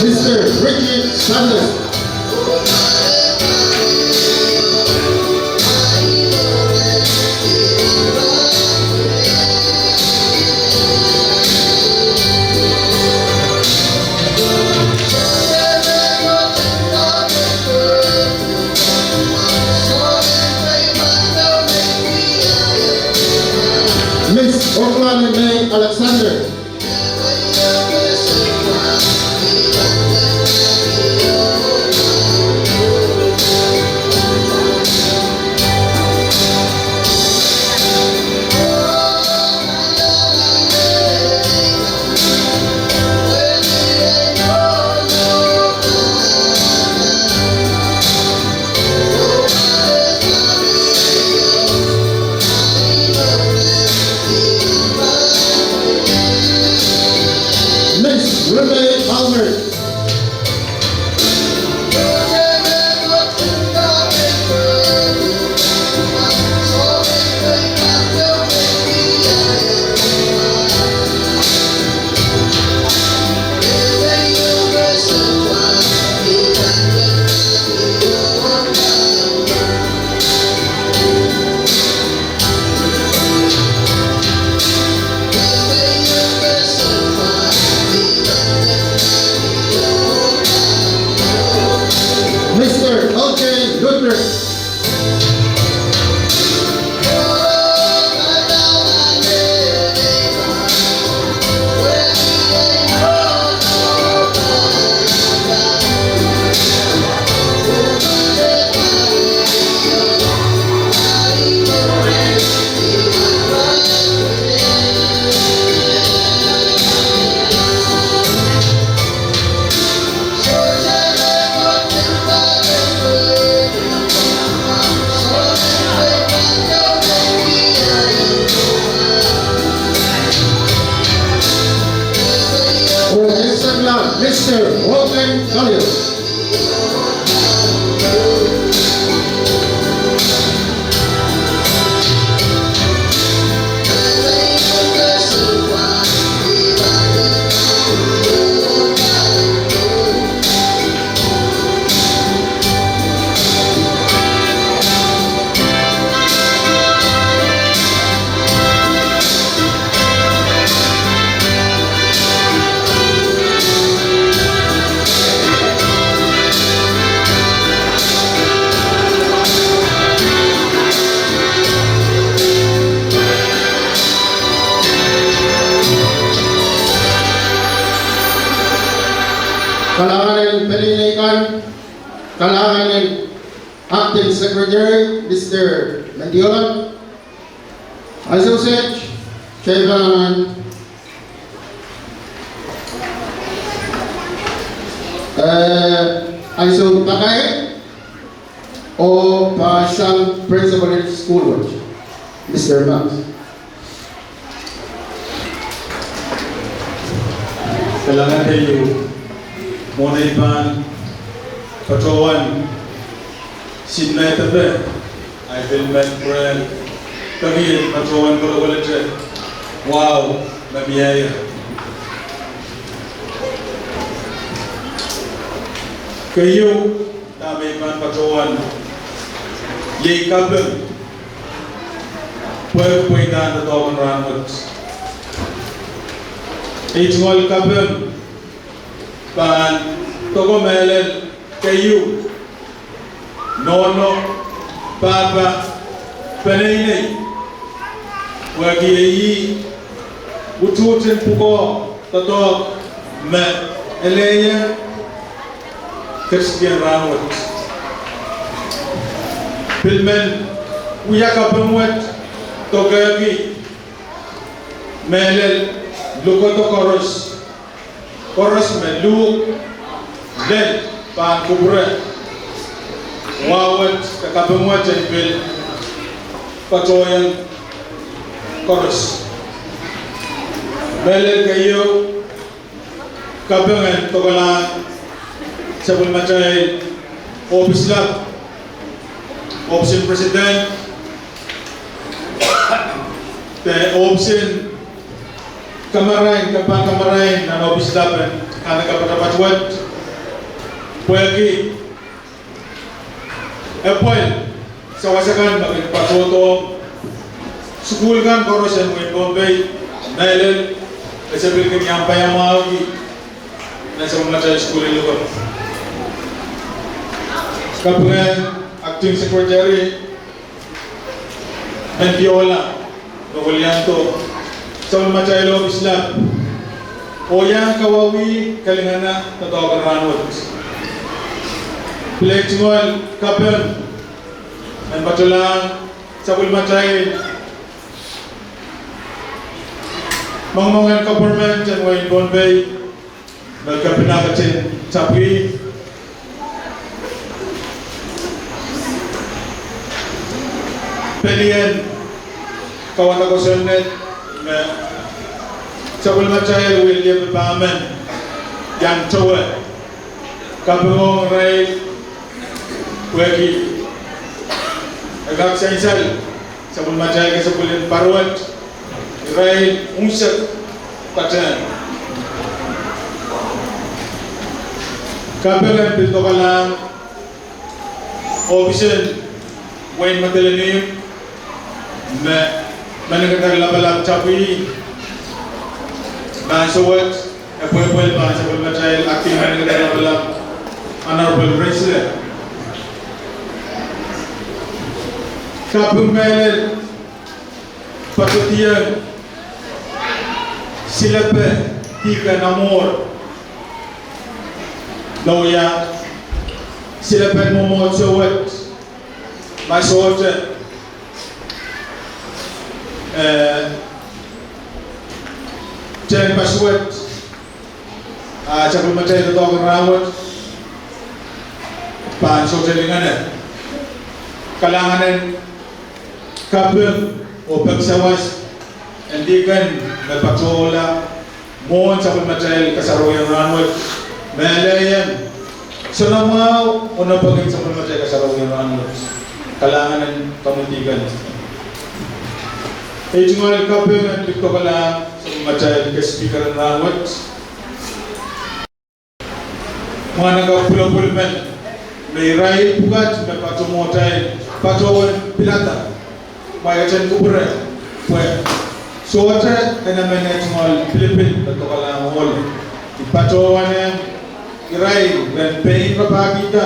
Mister Ricky Sanders. Miss Oklahoma May Alexander. Oh, Mister Roland Daniel. Kalahngan en pelileikan, kalahngan en Acting Secretary, Mister Mendiola. Ansou sehd, kitail pahn, eh, ansou pakai, oh pahn sang principal en sukuhl wet, Mister Max. Kalahngan keieu, mwohn ei pahn patohwan sin me depe, I feel men friend. Kaki patohwan kolokolete. Wow, me mieier. Keieu, dahme I pahn patohwan, iei kaping. Pwehki pweida en doadoahk en rahn wet. Ei tungoal kaping pahn doadoahk mehlel keieu, nohno, pahpa, peneinei, pwehki ih utuhten pwukoa doadoahk me elehieng ketikihong rahn wet. Pil men wia kaping wet, doadoahk mehlel lukodo koaros, koaros me luhk lel pahn kupwure wa wet, kaping wet en pil patohwan koaros. Mehlel keieu, kaping en doadoahk sapwellimatail ohpis lap, ohpisin president, de ohpisin kamarain, kepahn kamarain nan ohpis lap en kahneke patapat wet, pwehki epwel sawas akan me kin patohdo sukuhl kan koaros en wehin Pohnpei, mehlel e se pil kin iang paiamwahuki nan sapwellimatail sukuhl en luhk. Kaping en Acting Secretary Mendiola, me weliando sapwellimatail ohpis lap, oh iang kawauwih kalingana doadoahk en rahn wet. Pil tungoal kaping en patohlahng sapwellimatail moangmoang en government en wehin Pohnpei, me kepina ketin tapwih pelien kauwada kosonned me sapwellimatail wieldehpa pahmen iang towe. Kaping ong irail pwehki e kak sansal sapwellimatail kesempwal en paruwet, irail unsek patehng. Kaping en pil doadoahk ohpis en wehin Madolenihmw, me meninkeder lapalap tapwih nan ansou wet, e pwehpwel pahn sapwellimatail Acting Meninkeder Lapalap, Honorable Rensile. Kaping mehlel, patohdiong silepe dihken amwail. Loia, silepen mwomwohdiso wet, ma sohte, eh, tehnpas wet, a sapwellimatail doadoahk en rahnwet pahn sohte lingana. Kalahngan en kaping oh pek sawas en dihken me patohla mwohn sapwellimatail kasarawien rahnwet, me lelohng soanamwahu oh nopokin sapwellimatail kasarawien rahnwet. Kalahngan en kaping dihken. Ei tungoal kaping en pil kohkohlahng sapwellimatail speaker en rahnwet. Mwahnakapw pwulopwul men, me irail pwukat me patohwan, patohwan pilada, mwail ketin kupwure, pwe sohte en emen tungoal pilipil me kohkohlahng ohl. I patohwan irail ren pein rapahkihda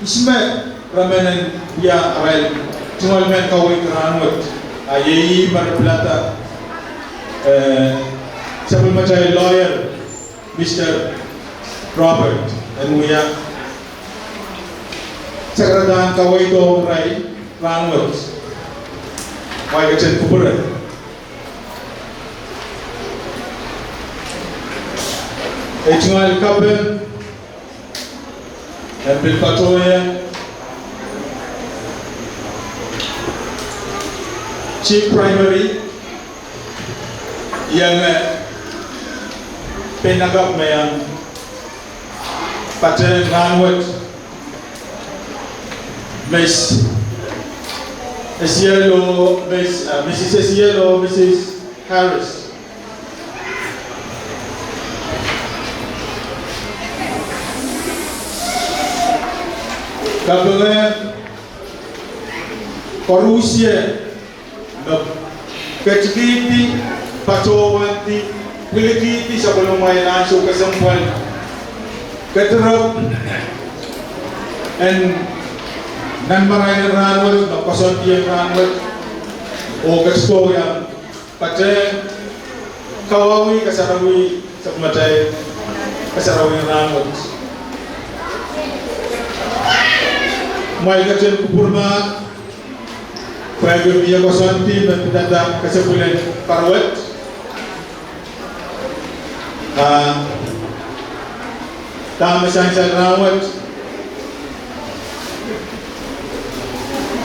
ihs me re men en wia arail tungoal mehn kaweid rahnwet, a iei me re pilada, eh, sapwellimatail lawyer, Mister Robert, en wia sakaradahn kaweid ong irail rahnwet. Mwail ketin kupwure. Ei tungoal kaping en pil patohwan Chief Primary, iang, eh, pein nakapw me iang patehng rahnwet, Miss Esiel oh Miss, uh, Missus Esiel oh Missus Harris. Kaping koarusie me ketikihdi, patohwandi, pwilikihdi sapwellimamwail ansou kesempwal, kedirepw en nan marain en rahnwet, me koasoandi en rahnwet, oh ketikihdi patehng kawauwih kasarawi sapwellimatail kasarawi en rahnwet. Mwail ketin kupwurmahk, pwehki mie koasoandi me pidada kesempwal en paruwet. Ah, dahme sansal rahnwet,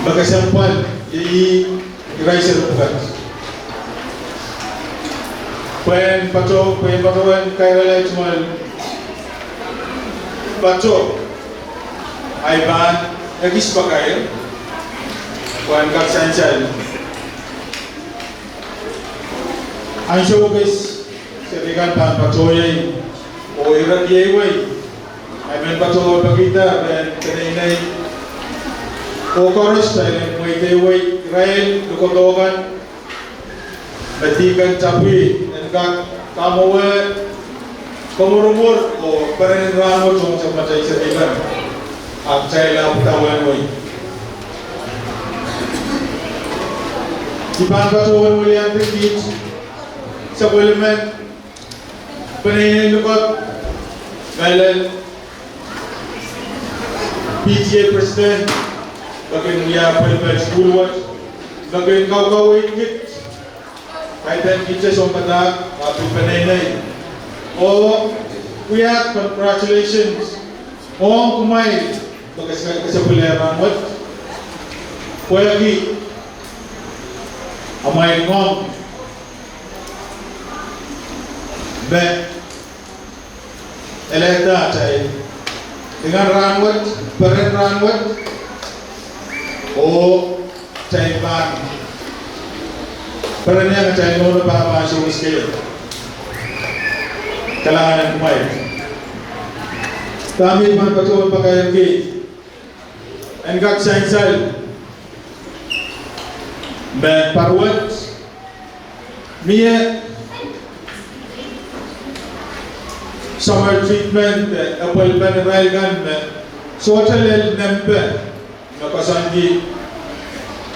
me kesempwal iei irail seri pwukat. Pwehn pato, pwehn pato en kairala tungoal pato, ahi pahn ekis pakair, pwehn kak sansal. Ansou kis seri kan pahn patohwei, oh ire iei wei, I men patohwan pekihda rehn peneinei oh koaros, I men mweidehwei irail lukodo kan me dihken tapwi en kak kamwowehla komwurumwur oh peren en rahnwet ong sapwellimatail seri kan. Ahpw kitail ahpw dawehn wei. I pahn patohwan weliandi kiht sapwellimen peneinei luhk, mehlel P T A president, me kin wia pwelpel sukuhl wet, me kin kaukaweid kiht, kaidehn kiht sounpadahk, ahpw peneinei. Oh wia congratulations ong kumwail me kese, kesempwal en rahnwet, pwehki amwail ngoang me elehda atail lingan rahnwet, peren rahnwet, oh kitail pahn peren iang atail nohno pahpa ansou kis keieun. Kalahngan en kumwail. Dahme I pahn patohwan pakairki, en kak sansal me paruwet mie summer treatment, eh, epwelpen irail kan me sohte lel nempe me koasoandi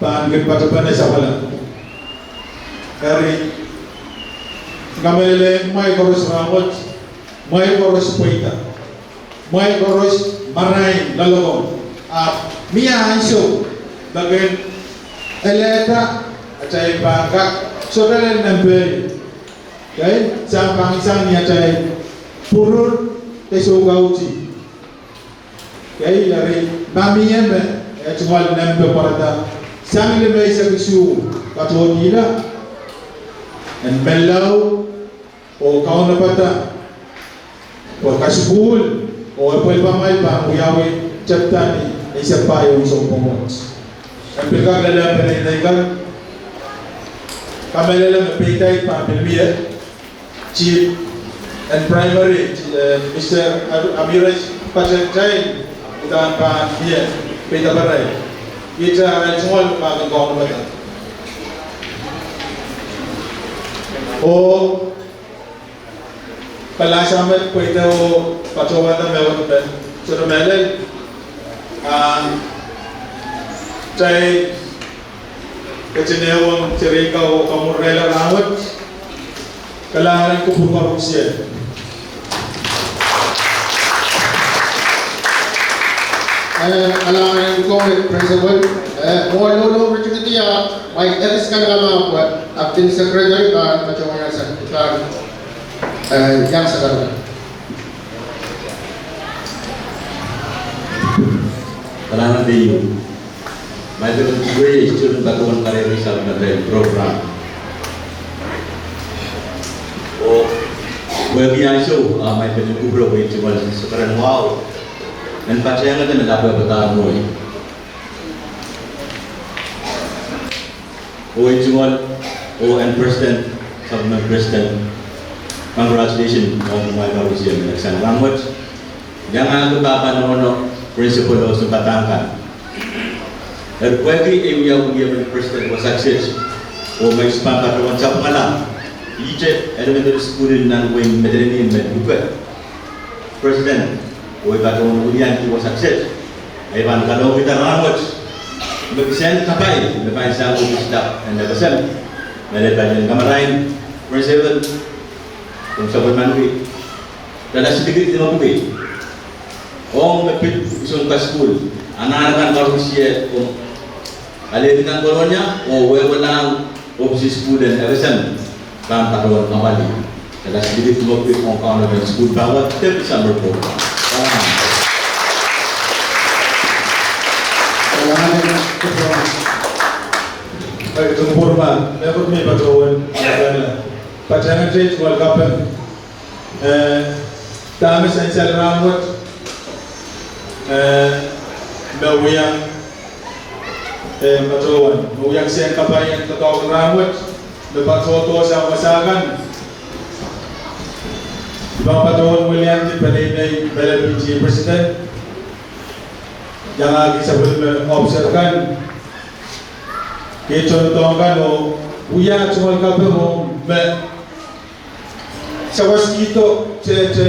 pahn kin patapene sapwellimomwi. Eri, kamehlele, mwein koaros rahnwet, mwein koaros pweida, mwein koaros marain loalokong, ahpw mie ansou me kin elehda atail pahn kak sohte lel nempe. Okay, sang pahn sang ni atail pwurur de soukauti. Okay, eri ma mie me, eh, tungoal nempe pwarada sang limeisek isuh, patohdihala en menlau oh kaunopada, pwe kasukuhl oh epwelpamwail pahn wiawi tepda ni eisek pahieu en sounpwong wet. En pil kak lelehng peneinei kan, kamehlele me peidait pahn pil mie, chief en primary, eh, Mister Ar-, Amiresh, patehng kitail uhdahn pahn mie peidaparail. Ihte arail tungoal pahn kaunopada. Oh, pil ahnsou me pweida oh patohwanda me wet me sohte mehlel, ah, kitail ketin ehuong Jerika oh kamwurehla rahnwet. Kalahngan en kupwur koarusie. Eh, kalahngan en kupwur principal. Eh, mwohn loulou ritingidi, ah, mwein ekis kan kamahk pwe acting secretary pahn patohwan sang, pahn, eh, iang sakaradahn. Kalahngan en kupwur. Mwein pil kupwure student patohwan karekarehki sang nan program. Oh, pwehki ansou, ah, mwein pil kupwure pwe tungoal sakaradahn wahu en patehngete me lapwepada mwohn oh tungoal, oh en president, sapwellimen president, congratulations ong kumwail koarusie me sang rahnwet. Iangahki pahpa nohno, principal oh sounpadahk kan. Eri pwehki ei wia wiepen president wasa kiset, oh me I sohte pahn patohwan sapwungala, ihte elementary school nan wehin Madolenihmw me I pwe president, oh I patohwan wiliandi wasa kiset, I pahn kalohkihda rahnwet me kisehn kapai me pahn sang wihk stak en FSM, me lel pahn kamarain principal, komw sapwellimaniki, dahla silikid limepwiki, ong me pid soun kasukuhl, anahn akan koarusie, oh, alehdi kan Kolonia, oh wehwelahng ohpis en sukuhl en FSM pahn patohwan apwalih. Dahla silikid limepwiki ong kaunopen sukuhl pahn wad tepda summer program. Ei, kupwur ma, me kupwur me I patohwan, eh, patehng te tungoal kaping. Eh, dahme sansal rahnwet, eh, me wia, eh, patohwan, me wia kisehn kapai en doadoahk rahnwet, me patohdo sang wasa kan. I pahn patohwan wiliandi peneinei me lel P T A president, iangahki sapwellime ohpis kan, ketin doadoahk kan oh wia tungoal kaping me sawaskihdo te, te,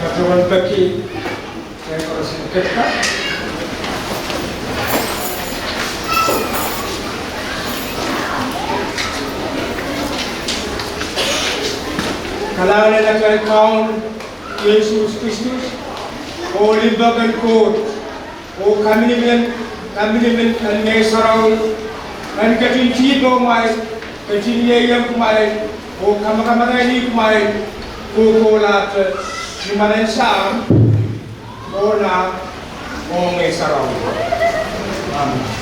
Patohwan peki, eh, koaros en kehda. Kalahngan en atail Kaun Sises Kristus, oh limpoak en Koht, oh kaminimen, kaminimen en Ngehn Sarawi, en ketin dihpw kumwail, ketin ieiang kumwail, oh kamakamarainih kumwail, kohkohlahte, ni mwaren Sahm, oh Nah, oh Ngehn Sarawi. Amen.